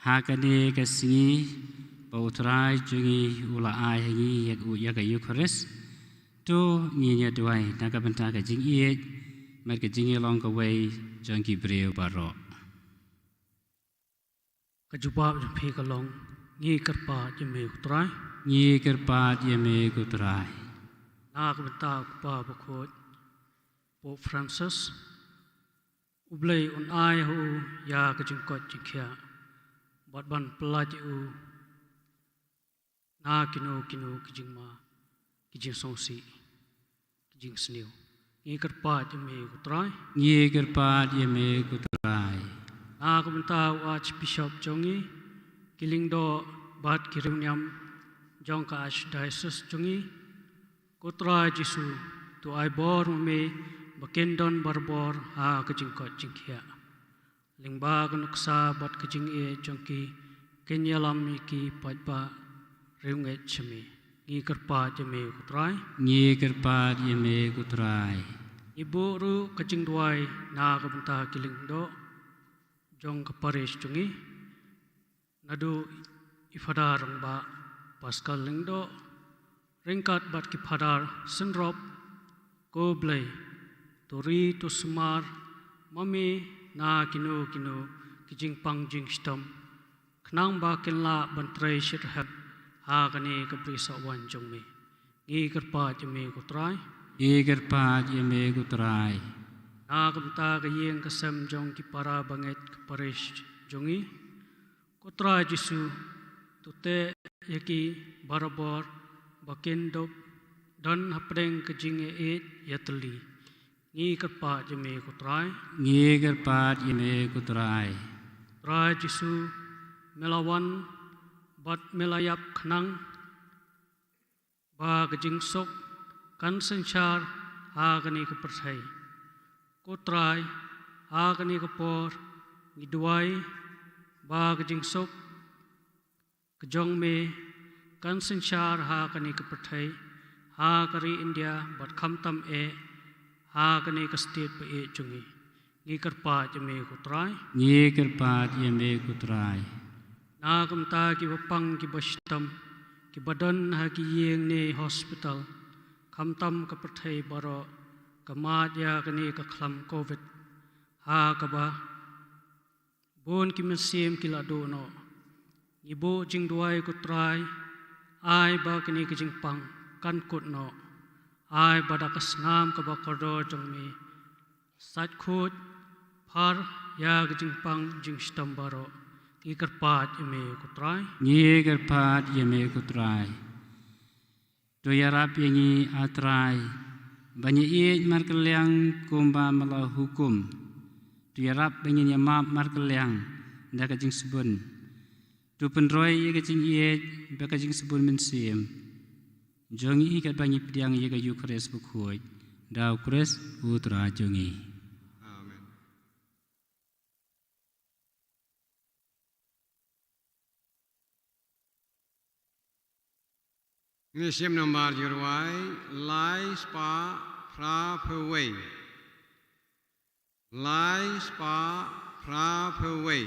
Ha kane ka sngi ba U Trai jong ngi u la ai ha ngi ïa ka, ïa ka Eukharist, to ngin ïa duwai na ka bynta ka jingïeit bad ka jingïalong kawei jong ki briew baroh. Ka jubab jong phi ka long, ngi kyrpad ïa me ko Trai. Ngi kyrpad ïa me ko Trai. Na ka bynta u Kpa Bakhuid Pope Francis, U Blei un ai ha u ïa ka jingkoit jingkhiah bad ban pyllait ïa u na kino kino ki jingma, ki jingsngewsih, ki jingsniew. Ngi kyrpad ïa me ko Trai. Ngi kyrpad ïa me ko Trai. Na ka bynta u Archbishop jong ngi, ki lyngdoh bad ki riewniam jong ka Archdiocese jong ngi, ko Trai Jisu, to ai bor ma me ba kin don barabor ha ka jingkoit jingkhiah. Lyngba ka nuksa bad ka jingïeit jong ki, kin ïalam ïa ki paidbah riewngeit sha me. Ngi kyrpad ïa me ko Trai. Ngi kyrpad ïa me ko Trai. Ngi buh ruh ka jingduwai na ka bynta ki lyngdoh jong ka parish jong ngi, naduh i Phadar Rangbah Pascal Lyngdoh ryngkat bad ki Phadar synrop. Ko Blei, to ri to sumar ma me na kino kino ki jingpang jingshitom, khnang ba kin lah ban trei shitrhem ha kane ka bri sawaiñ jong me. Ngi kyrpad ïa me ko Trai. Ngi kyrpad ïa me ko Trai. Na ka bynta ka ïing ka sem jong ki para bangeit ka parish jong ngi, ko Trai Jisu, to teh ïa ki barabor ba kin dup don hapdeng ka jingïaieit ïatylli. Ngi kyrpad ïa me ko Trai. Ngi kyrpad ïa me ko Trai. Trai Jisu, me la wan bad me la ïap khnang ba ka jingsuk kan synshar ha kane ka pyrthei. Ko Trai, ha kane ka por ngi duwai ba ka jingsuk ka jong me kan synshar ha kane ka pyrthei, ha ka ri India bad khamtam eh ha kane ka state ba ïeit jong ngi. Ngi kyrpad ïa me ko Trai. Ngi kyrpad ïa me ko Trai. Na ka bynta kiba pang kiba shitom, kiba don ha ki ïing ne hospital, khamtam ka pyrthei baroh, ka mad ïa kane ka khlam Covid, ha kaba bun ki mynsiem ki la duh noh. Ngi buh jingduwai ko Trai, ai ba kane ka jingpang kan kut noh. Ai ba da ka snam kaba kordor jong me, sait khuid phar ïa ka jingpang jingshitom baroh. Ngi kyrpad ïa me ko Trai. Ngi kyrpad ïa me ko Trai. To ïarap ïa ngi, A Trai, ba ngin ïeit markylliang kumba me la hukum. To ïarap ba ngin ïamap markylliang da ka jingsbun. To pynroi ïa ka jingïeit bad ka jingsbun mynsiem jong ngi katba ngi pdiang ïa ka Eukharist bakhuid da U Khrist U Trai jong ngi. Amen. Ngin ïa shim namar jingrwai lai spah phra phew wei. Lai spah phra phew wei.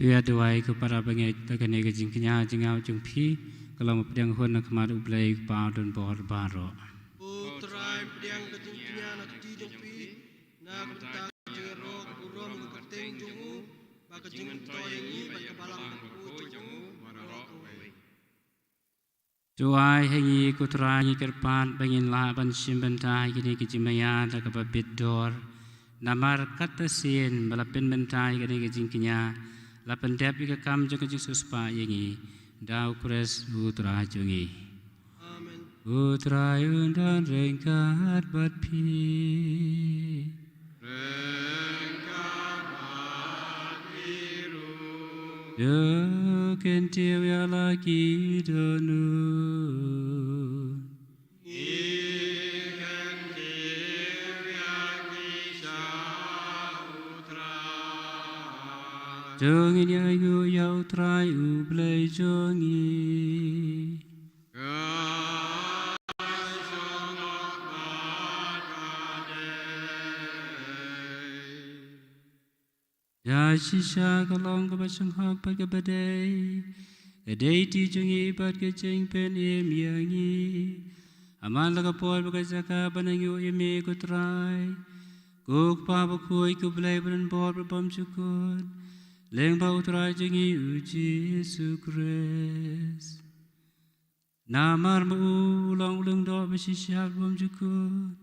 Phi ïa duwai ko para bangeit ba kane ka jingkñia jingngeit jong phi ka long ba pdiang hun na khmat U Blei U Kpa u donbor baroh. Ko Trai, pdiang ka jingkñia na kti jong phi na ka bynta ka jingïaroh ka burom ka kyrteng jong u, ba ka jingmyntoi ïa ngi bad ka balang bakhuid jong u baroh kawei. To ai ha ngi ko Trai, ngi kyrpad ba ngin lah ban shim bynta ïa kine ki jingmaïa da kaba bit dor. Namar katba sien ba la pynbynta ïa kane ka jingkñia la pyndep ïa ka kam jong ka jingsiewspah ïa ngi da U Khrist U Trai jong ngi. Amen. U Trai un don ryngkat bad phi. Ryngkat bad phi ruh. To kyntiew ïa la ki dohnud. Ngi kyntiew ïa ki sha U Trai. To ngin ïa ainguh ïa U Trai U Blei jong ngi. Ka shong noh bad ka dei. Ïa shisha ka long kaba shyngkong bad kaba dei, ka dei kti jong ngi bad ka jingpynim ïa ngi. Namar la ka por bad ka jaka ban ainguh ïa me ko Trai, ko Kpa bakhuid, ko Blei badonbor bad bymjukut, lyngba U Trai jong ngi U Jisu Khrist. Namar ba u long u lyngdoh ba shisha bymjukut,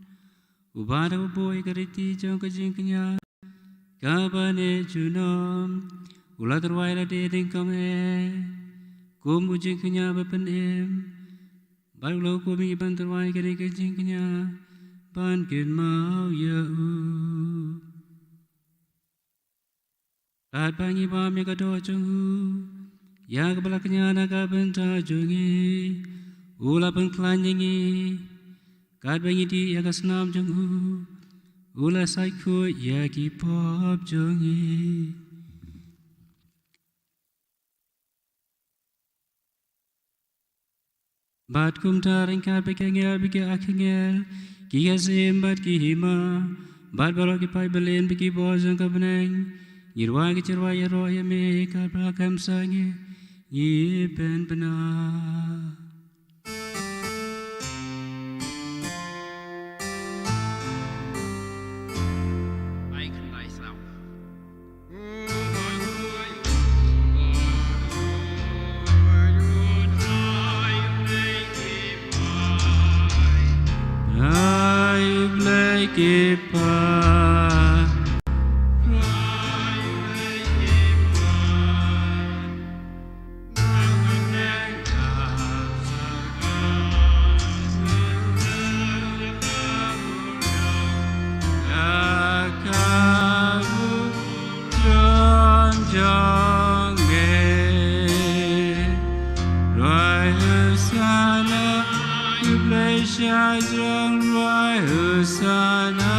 uba da buh ïa ka riti jong ka jingkñia kaba neh junom, u la tyrwa ïa lade nyngkong eh kum u jingkñia ba pynim, bad u la hukum ïa ngi ban tyrwa ïa kane ka jingkñia ban kynmaw ïa u. Katba ngi bam ïa ka doh jong u, ïa kaba la kñia na ka bynta jong ngi, u la pynkhlaiñ ïa ngi. Katba ngi dih ïa ka snam jong u, u la sait khuid ïa ki pop jong ngi. Bad kumta ryngkat bad ki angel bad ki archangel, ki ïasyiem bad ki hima, bad baroh ki paidbah bad ki bor jong ka bneng, ngi rwai ki jingrwai ïaroh ïa me, katba khlem sangeh ngi pynbna. Ai khyndai saw. Ai Blei ki pa. Rwai Hosana,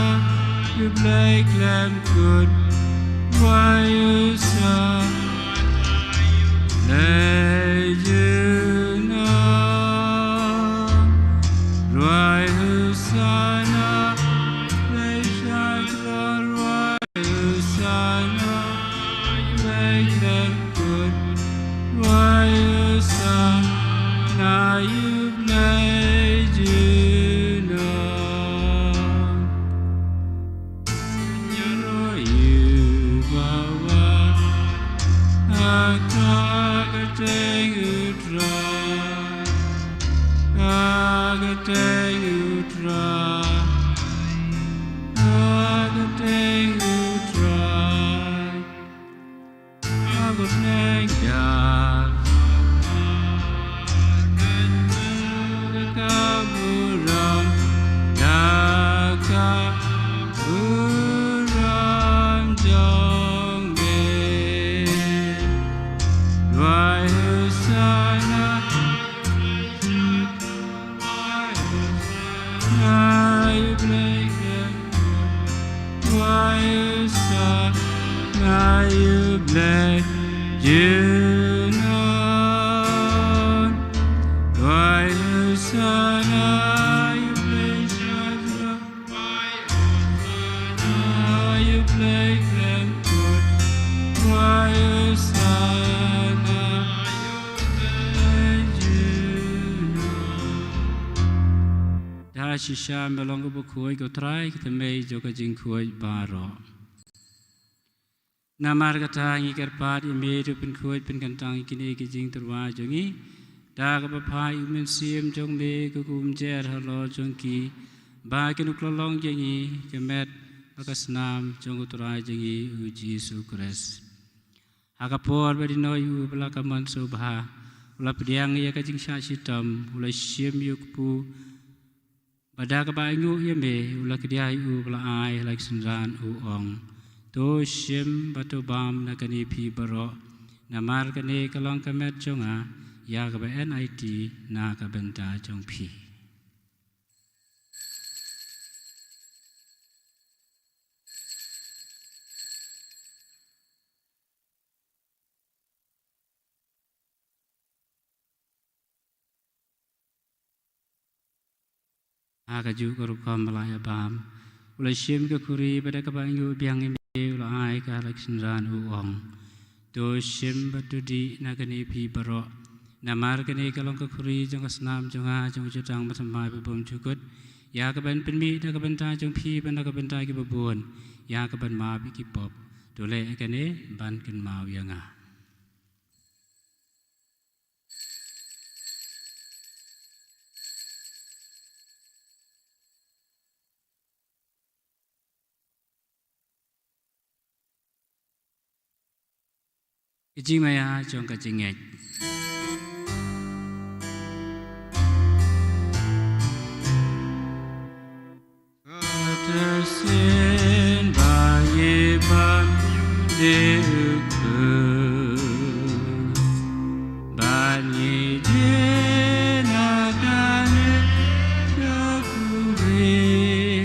U Blei khlem kut. Rwai Hosana, Blei junom. Rwai Hosana, Blei shai jrong. Rwai Hosana, Blei khlem kut. Rwai Hosana, U Blei junom. Ïaroh ïa u bawa ha ka kyrteng U Trai, ha ka kyrteng U Trai, ha ka kyrteng U Trai. shisha me long kaba khuid, ko Trai, ka thymmei jong ka jingkhuid baroh. Namar kata ngi kyrpad ïa me, to pynkhuid pynkyntang ïa kine ki jingtyrwa jong ngi da kaba phah ïa u Mynsiem jong me, ka kumjuh halor jong ki, ba kin kylla long ïa ngi ka met bad ka snam jong u Trai jong ngi u Jisu Khrist. Ha ka por ba dei noh ïa u ba la kamon sngewbha, u la pdiang ïa ka jingshah shitom, u la shim ïa u kpu, bad da kaba ainguh ïa me u la kdiah ïa u ba la ai ha la ki synran, u ong: To shim bad to bam na kane phi baroh, namar kane ka long ka met jong nga, ïa kaba enait na ka bynta jong phi. Ha kajuh ka rukom ba la ïa bam, u la shim ka khuri, bad da kaba ainguh biang ïa me u la ai ka ha la ki synran, u ong: To shim bad to dih na kane phi baroh, namar kane ka long ka khuri jong ka snam jong nga, jong ka jutang bathymmai babymjukut, ïa kaban pynmih na ka bynta jong phi bad na ka bynta kiba bun, ïa kaban map ïa ki pop. To leh ïa kane ban kynmaw ïa nga. Ka jingmaïa jong ka jingngeit. Ka shisien ba ngi bam ïa u khrist, ba ngi dih na kane ka khuri,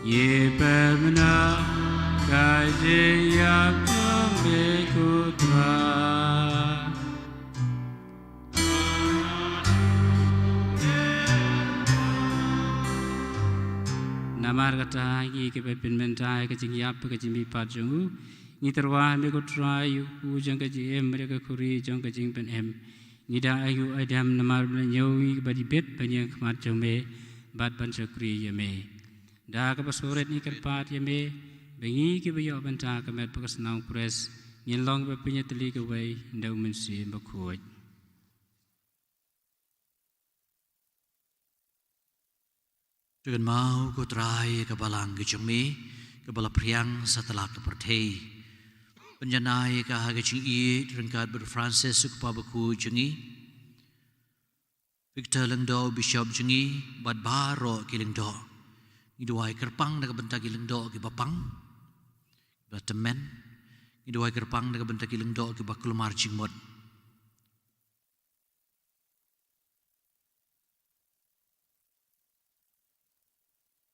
ngi pynbna ka jingïap jong me, ko Trai. Namar kata, ngi kiba pynmynta ïa ka jingïap bad ka jingmihpat jong u, ngi tyrwa ïa me, ko Trai, ïa u kpu jong ka jingim bad ïa ka khuri jong ka jingpynim. Ngi da ainguh aidem namar ba la ñiew ïa ngi kiba dei bit ban ïeng ha khmat jong me bad ban shakri ïa me. Da kaba sngewrit ngi kyrpad ïa me ba ngi kiba ïoh bynta ka met bad ka snam u Khrist ngin long ba pynïatylli kawei da u Mynsiem Bakhuid. To kynmaw, ko Trai, ïa ka balang ka jong me kaba la phriang satlak ka pyrthei. Pynjanai ïa ka ha ka jingïeit ryngkat bad u Francis u kpa bakhuid jong ngi, Victor Lyngdoh u Bishop jong ngi bad baroh ki lyngdoh. Ngi duwai kyrpang na ka bynta ki lyngdoh kiba pang, kiba tymmen. Ngi duwai kyrpang na ka bynta ki lyngdoh kiba kulmar jingmut.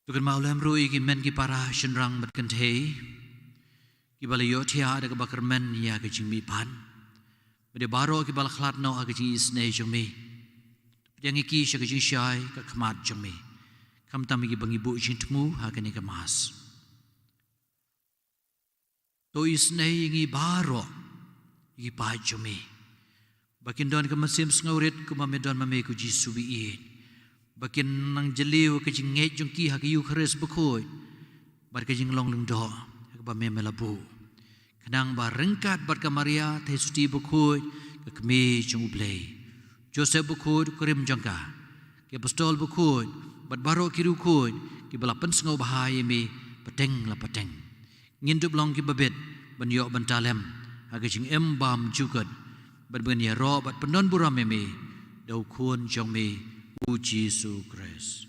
To kynmaw lem ruh ïa ki hynmen ki para, shynrang bad kynthei kiba la ïohthiah da kaba kyrmen ïa ka jingmihpat, bad ïa baroh kiba la khlad noh ha ka jingisynei jong me. To pdiang ïa ki sha ka jingshai ka khmat jong me, khamtam ïa kiba ngi buh jingthmu ha kane ka Mass. To isynei ïa ngi baroh ïa ki paid jong me, ba kin don ka mynsiem sngewrit kumba me don ma me, ko Jisu ba ïeit, ba kin nang jylliew ka jingngeit jong ki ha ka Eukharist bakhuid bad ka jinglong lyngdoh ha kaba me, me la buh, khnang ba ryngkat bad ka Maria Theisotti bakhuid, ka Kmie jong U Blei, Joseph bakhuid u kurim jong ka, ki apostol bakhuid bad baroh ki riewkhuid kiba la pynsngewbha ïa me pateng la pateng, ngin dup long kiba bit ban ïoh bynta lem ha ka jingim bymjukut, bad ban ïaroh bad pyndonburom ïa me da u Khun jong me, U Jisu Khrist.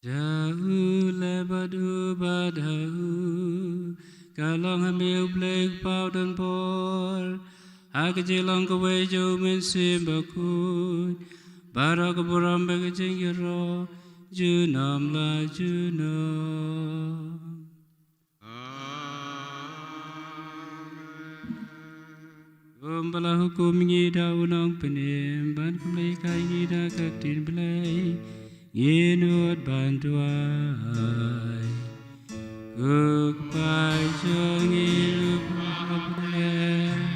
Da u leh bad u bad ha u, ka long ha me U Blei U Kpa u don bor, ha ka jinglong kawei jong U Mynsiem Bakhuid, baroh ka burom bad ka jingïaroh junom la junom. Amen. Kumba la hukum ngi da u Nongpynim, ban khublei kai ngi da ka ktien Blei, ngin nud ban duwai. Ko Kpa jong ngi uba ha bneng,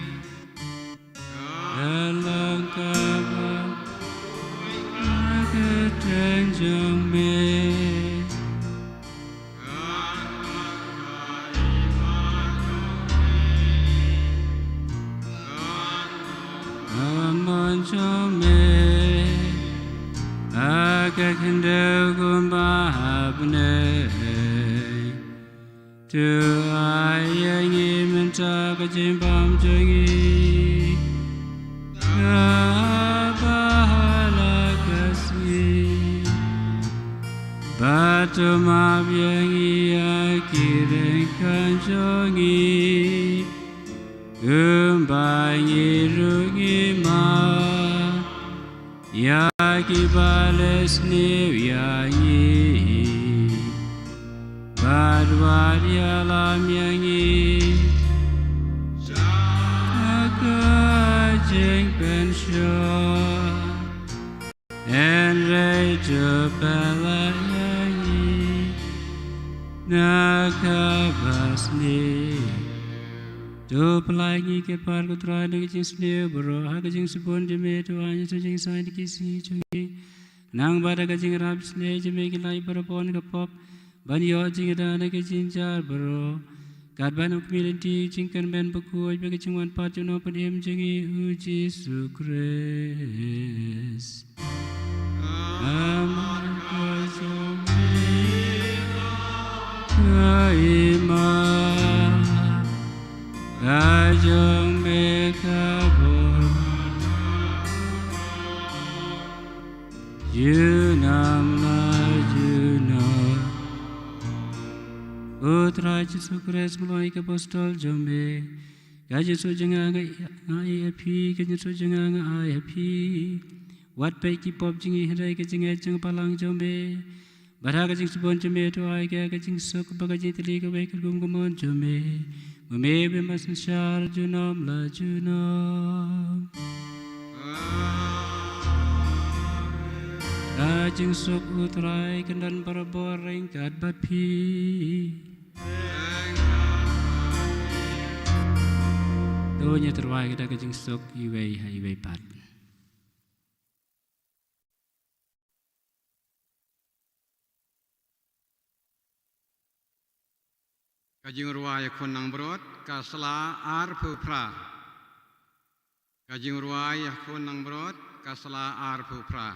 khyndew kumba ha bneng. To ai ïa ngi mynta ka jingbam jong ngi kaba ha la ka sngi. Bad to map ïa ngi ïa ki ryngkat jong ngi, kumba ngi ruh ngi map ïa kiba leh sniew ïa ngi. Bad wat ïalam ïa ngi ha ka jingpynshoi, hynrei to pynlait ïa ngi na kaba sniew. To pynlait ïa ngi, ko Kpa, ko Trai, na ka jingsniew baroh ha ka jingsbun jong me. To ai ïa ngi ha ka jingsaiñ da ki sngi jong ngi, khnang ba da ka jingïarap sniew jong me ngin lait barabor na ka pop, ban ïoh jingïada na ka jingjynjar baroh, katba ngim khmih lynti jingkyrmen bakhuid bad ka jingwan pat jong u Nongpynim jong ngi, u Jisu Khrist. Namar ka jong me ka hima, ka jong me ka bor, junom la junom. Ko Trai Jisu Khrist, me long ïa ki apostol jong me. Ka jingsuk jong nga nga ai ha phi, ka jingsuk jong nga nga ai ha phi. Wat peit ki pop jong ngi, hynrei ka jingngeit jong ka balang jong me. Bad ha ka jingsbun jong me to ai ka, ka jingsuk bad ka jingtylli kawei ka rukom ka mon jong me, ma me ba ïaid synshar junom la junom. Amen. Ka jingsuk U Trai kan don barabor ryngkat bad phi. To ngin ïa tyrwa ïa ka jingsuk iwei ha iwei pat. Ka jingrwai ïa Khun Langbrot, ka sla arphew phra. Ka jingrwai ïa Khun Langbrot, ka sla arphew phra.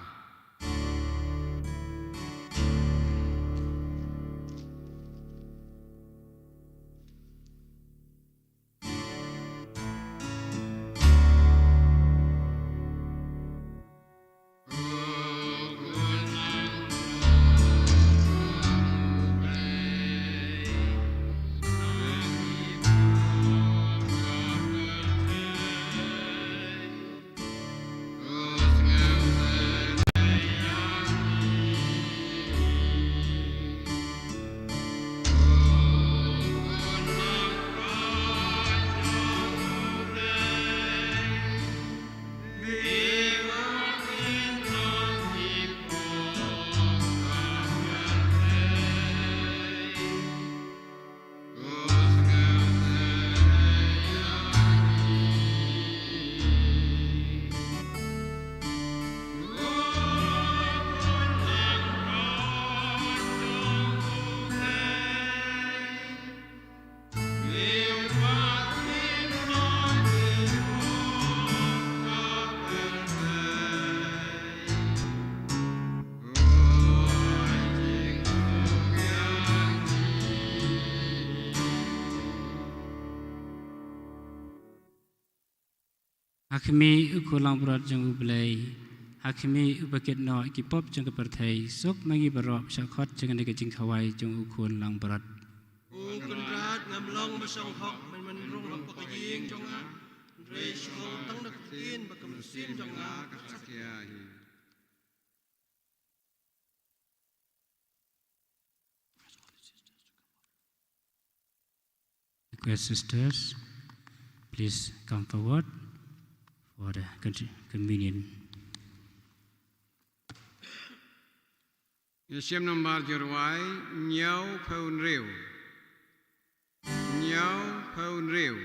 Ha khmih, ko Khun Langbrot jong U Blei. Ha khmih, uba kit noh ïa ki pop jong ka pyrthei. Suk ma ngi baroh, sha khot jong kane ka jingkhawai jong U Khun Langbrot. Ko Kynrad, ngam long ba shong hok, men men rung hok ha ka ïing jong nga. Hynrei shu ong tang da ka ktien, ba ka mynsiem jong nga kan sa khia hi. Request sisters, please come forward for the con-, communion. Ïashem nambar jingrwai, hynñiewphew hynriew. Hynñiewphew hynriew.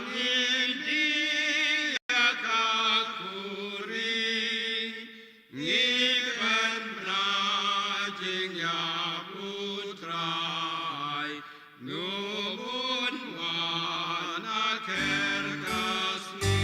Ngi die ïa ka khuri, ngi pynbna jingïap U Trai, U bun wan ha kher ka sngi.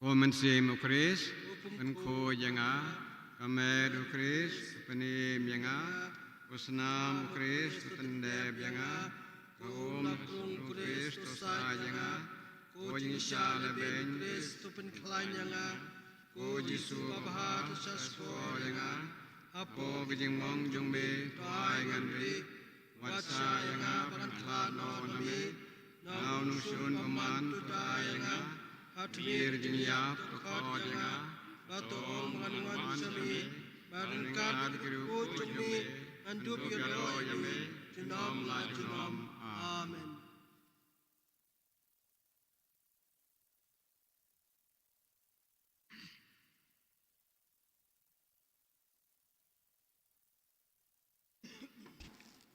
Ko Mynsiem U Khrist, pynkhuid ïa nga. Ka met U Khrist, pynim ïa nga. Ko snam U Khrist, pyndep ïa nga. Ka um U Khrist, to said ïa nga. Ko jingshah lehbeiñ U Khrist, to pynkhlaiñ ïa nga. Ko Jisu babha, to shah sngewbha ïa nga. Hapoh ka jingmong jong me, to ai ngan rieh. Wat shah ïa nga ban khlad noh na me. Na u nongshun bymman to ai ïa nga. Ha tmier jingïap to khot ïa nga. Bad to ong ngan wan sha me. Bad ryngkat ki riewkhuid jong me ngan dup ïaroh ïa me junom la junom. Amen.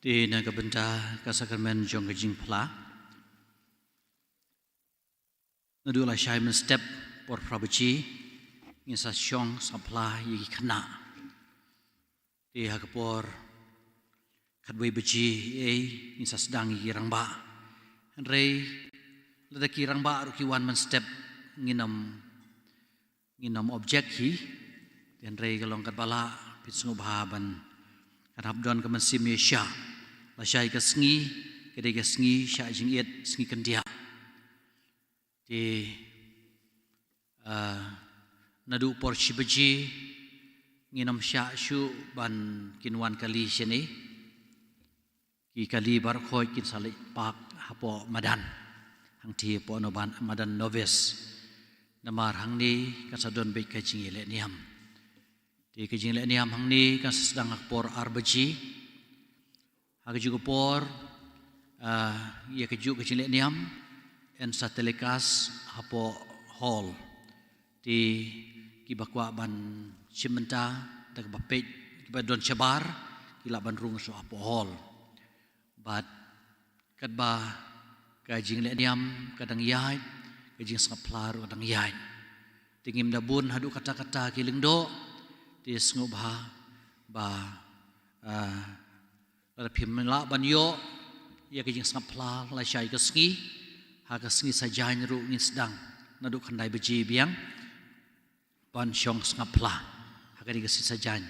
Te na ka bynta ka sakramen jong ka jingphla, naduh lashai mynstep por phra baje ngin sa shong sngap phla ïa ki khynnah. Te ha ka por khatwei baje ei ngin sa sdang ïa ki rangbah. Hynrei lada ki rangbah ruh ki wan mynstep ngin ym ngin ym object hi. Hynrei ka long katba lah phin sngewbha ban kan hap don ka mynsiem ïashah. Lashai ka sngi ka dei ka sngi shah jingit, sngi kyndiah. Te, ah, naduh por shi baje ngin ym shah shuh ban kin wan kali shane. Ki kali baroh khoit kin sa leit park hapoh madan, hangtei hapoh no ban madan novice. Namar hangne kan sa don beit ka jingïalehniam. Te ka jingïalehniam hangne kan sa sdang ha ka por ar baje. Ha kajuh ka por, ah, ïa kajuh ka jingïalehniam yn sa telecast hapoh hall. Te kiba kwah ban shim bynta da kaba peit, kiba don shabar, ki lah ban rung shuh hapoh hall. Bad katba ka jingïalehniam ka dang ïaid, ka jingsngap phla ruh ka dang ïaid. Te ngim da bun haduh katta katta ki lyngdoh, te sngewbha ba, ah, lada phim lah ban ïoh ïa ka jingsngap phla lashai ka sngi, ha ka sngi Saitjaiñ ruh ngin sdang naduh khyndai baje biang ban shong sngap phla ha kane ka sngi Saitjaiñ.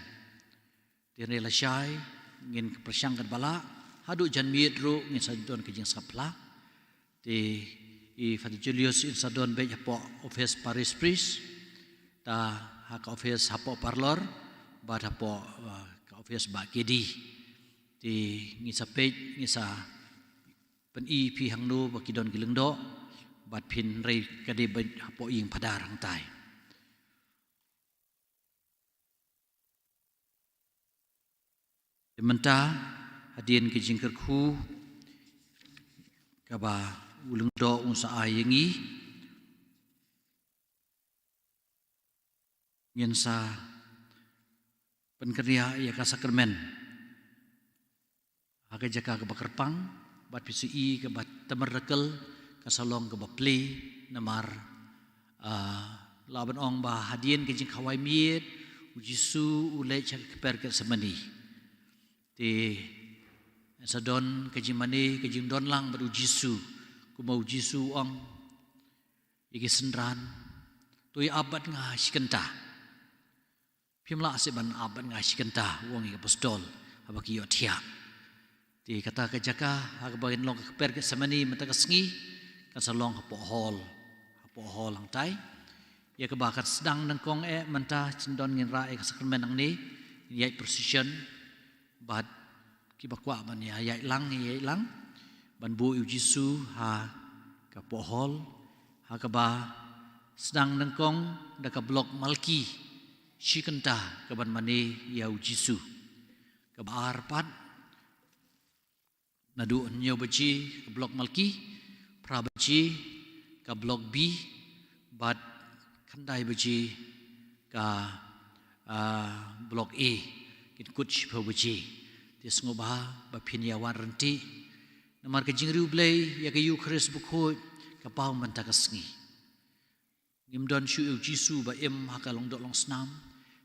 Te hynrei lashai ngin pyrshang katba lah haduh janmiet ruh ngin sa don ka jingsngap phla. Te i Father Julius yn sa don beit hapoh office parish priest, ta ha ka office hapoh parlour, bad hapoh, uh, ka office Bah Kedi. Te ngin sa peit, ngin sa pyni phi hangno ba ki don ki lyngdoh, bad phin rei ka dei beit hapoh ïing phadar hangtai. Te mynta hadien ka jingkyrkhu kaba u lyngdoh un sa ai ïa ngi, ngin sa Kynriah ïa ka sakramen ha ka jaka kaba kyrpang, bad phi sa i kaba tymmen rkel, ka sa long kaba plie, namar, ah, lah ban ong ba hadien ka jingkhawai miet, u Jisu u leit sha ka kper Gethsemane. Te, sa don ka jingmane, ka jingdon lang bad u Jisu, kumba u Jisu u ong ïa ki synran, to ïa ap bad nga shi kynta. Phim lah seh ban ap bad nga shi kynta, u ong ïa ki apostol, haba ki ïohthiah. Te kata ka jaka, ha kaba kin long ka kper Gethsemane, mynta ka sngi, kan sa long hapoh hall, hapoh hall hangtai. Ïa kaba kan sdang nyngkong eh, mynta, shen don ngin rah ïa ka sakramen hangne, ngin ïaid procession, bad kiba kwah ban ïa ïaid lang, ïaid lang, ban buh ïa u Jisu ha kapoh hall, ha kaba sdang nyngkong da ka block Malki, shi kynta kaban mane ïa u Jisu. Kaba ar pat, naduh hynñiew baje ka block Malki, phra baje ka block B, bad khyndai baje ka, ah, block A, kin kut shiphew baje. Te sngewbha ba phin ïa wan ryntih. Namar ka jingriewblei ïa ka Ïukharist bakhuid ka paw mynta ka sngi. Ngim don shuh ïa u Jisu ba im ha ka long doh long snam.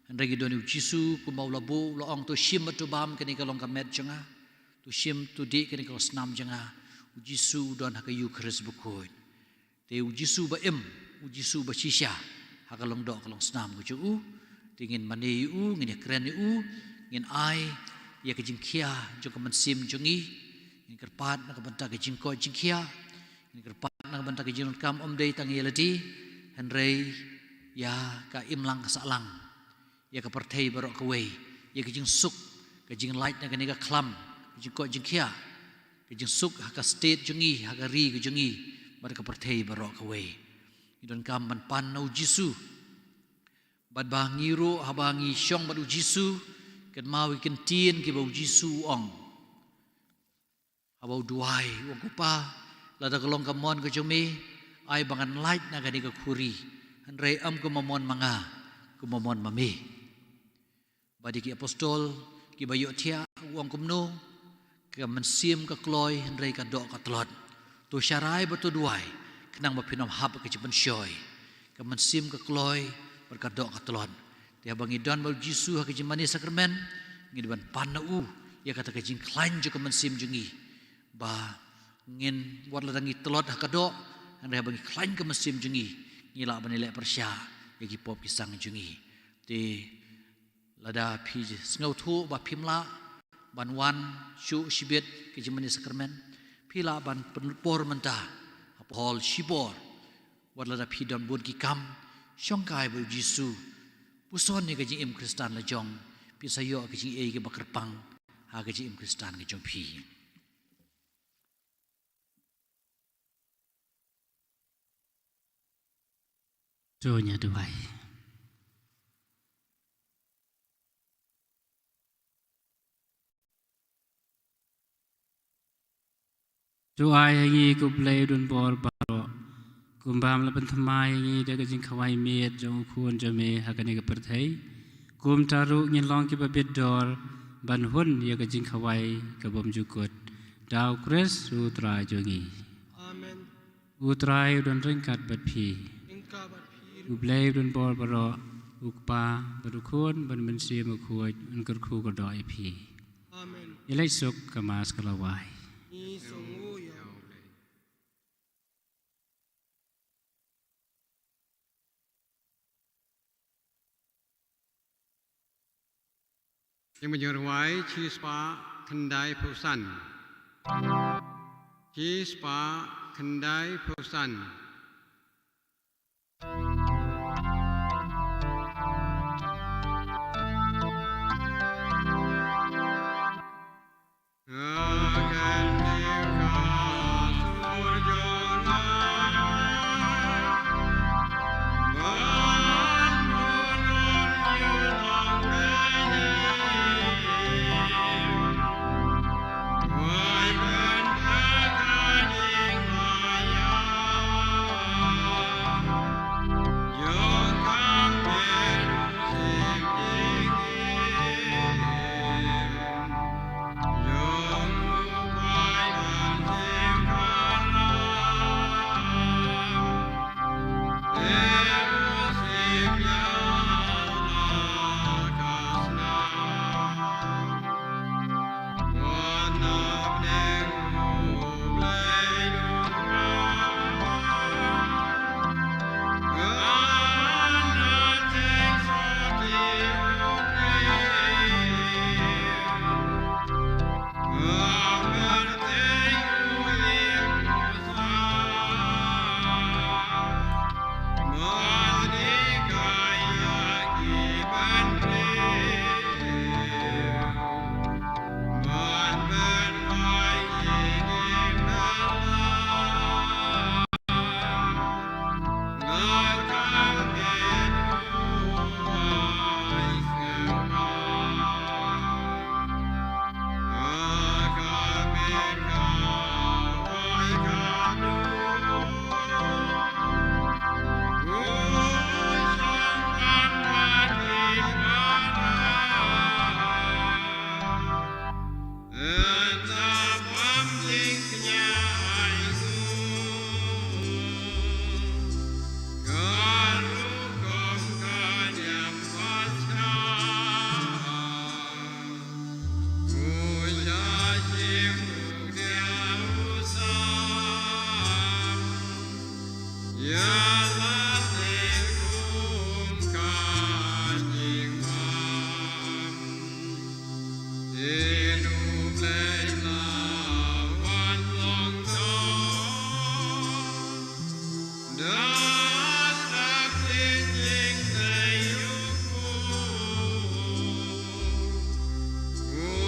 Hynrei ngi don ïa u Jisu kumba u la buh, u la ong, to shim bad to bam, kane ka long ka met jong nga. To shim, to dih, kane ka long snam jong nga. U Jisu u don ha ka Ïukharist bakhuid. Te u Jisu ba im, u Jisu ba shisha ha ka long doh ka long snam ka jong u. Te ngin mane ïa u, ngin ïakren ïa u, ngin ai ïa ka jingkhia jong ka mynsiem jong ngi. Ngin kyrpad na ka bynta ka jingkoit jingkhiah, ngin kyrpad na ka bynta ka jingdonkam ym dei tang ïa lade, hynrei ïa ka imlang ka sahlang, ïa ka pyrthei baroh kawei, ïa ka jingsuk, ka jinglait na kane ka khlam, ka jingkoit jingkhiah, ka jingsuk ha ka state jong ngi, ha ka ri ka jong ngi, bad ka pyrthei baroh kawei. Ngi donkam ban pan na u Jisu. Bad ba ngi ruh haba ngi shong bad u Jisu, kynmaw ïa ki ktien kiba u Jisu u ong. Haba u duwai, u ong, Ko Pa, lada ka long ka mon ka jong me, ai ba ngan lait na kane ka khuri, hynrei ym kumba mon ma nga, kumba mon ma me. Bad ïa ki apostol kiba ïohthiah, u ong kumno, ka mynsiem ka kloi, hynrei ka doh ka tlot. To sharai bad to duwai, khnang ba phin ym hap ka jingpynshoi. Ka mynsiem ka kloi bad ka doh ka tlot. Te haba ngi don bad u Jisu ha ka jingmane sakramen, ngi dei ban pan na u ïa kata ka jingkhlaiñ jong ka mynsiem jong ngi. Ba ngin, wat lada ngi tlot ha ka doh, hynrei haba ngi khlaiñ ka mynsiem jong ngi, ngi lah ban ïaleh pyrshah ïa ki pop ki sang jong ngi. Te lada phi sngewthuh ba phim lah ban wan shuh shibit ka jingmane sakramen, phi lah ban pynpor mynta ha hall shipor. Wat lada phi don bun ki kam, shongkai bad u Jisu. Puson ïa ka jingim Khristan la jong, phin sa ïoh ka jingaiei kaba kyrpang ha ka jingim Khristan ka jong phi. To ngin ïa duwai. To ai ha ngi, ko Blei u don bor baroh, kumba me la pynthymmai ha ngi da ka jingkhawai miet jong u Khun jong me ha kane ka pyrthei. Kumta ruh ngin long kiba bit dor ban hun ïa ka jingkhawai ka bymjukut. Da u Khrist u Trai jong ngi. Amen. U Trai u don ryngkat bad phi. Ryngkat bad phi. U Blei u don bor baroh, u Kpa bad u Khun bad u Mynsiem Bakhuid un kyrkhu kyrdoh ïa phi. Amen. Ïa leit suk, ka Mass ka la wai. Ngi sngewnguh ïa u Blei. Jingmut jingrwai shispah khyndaiphew san. Shispah khyndaiphew san.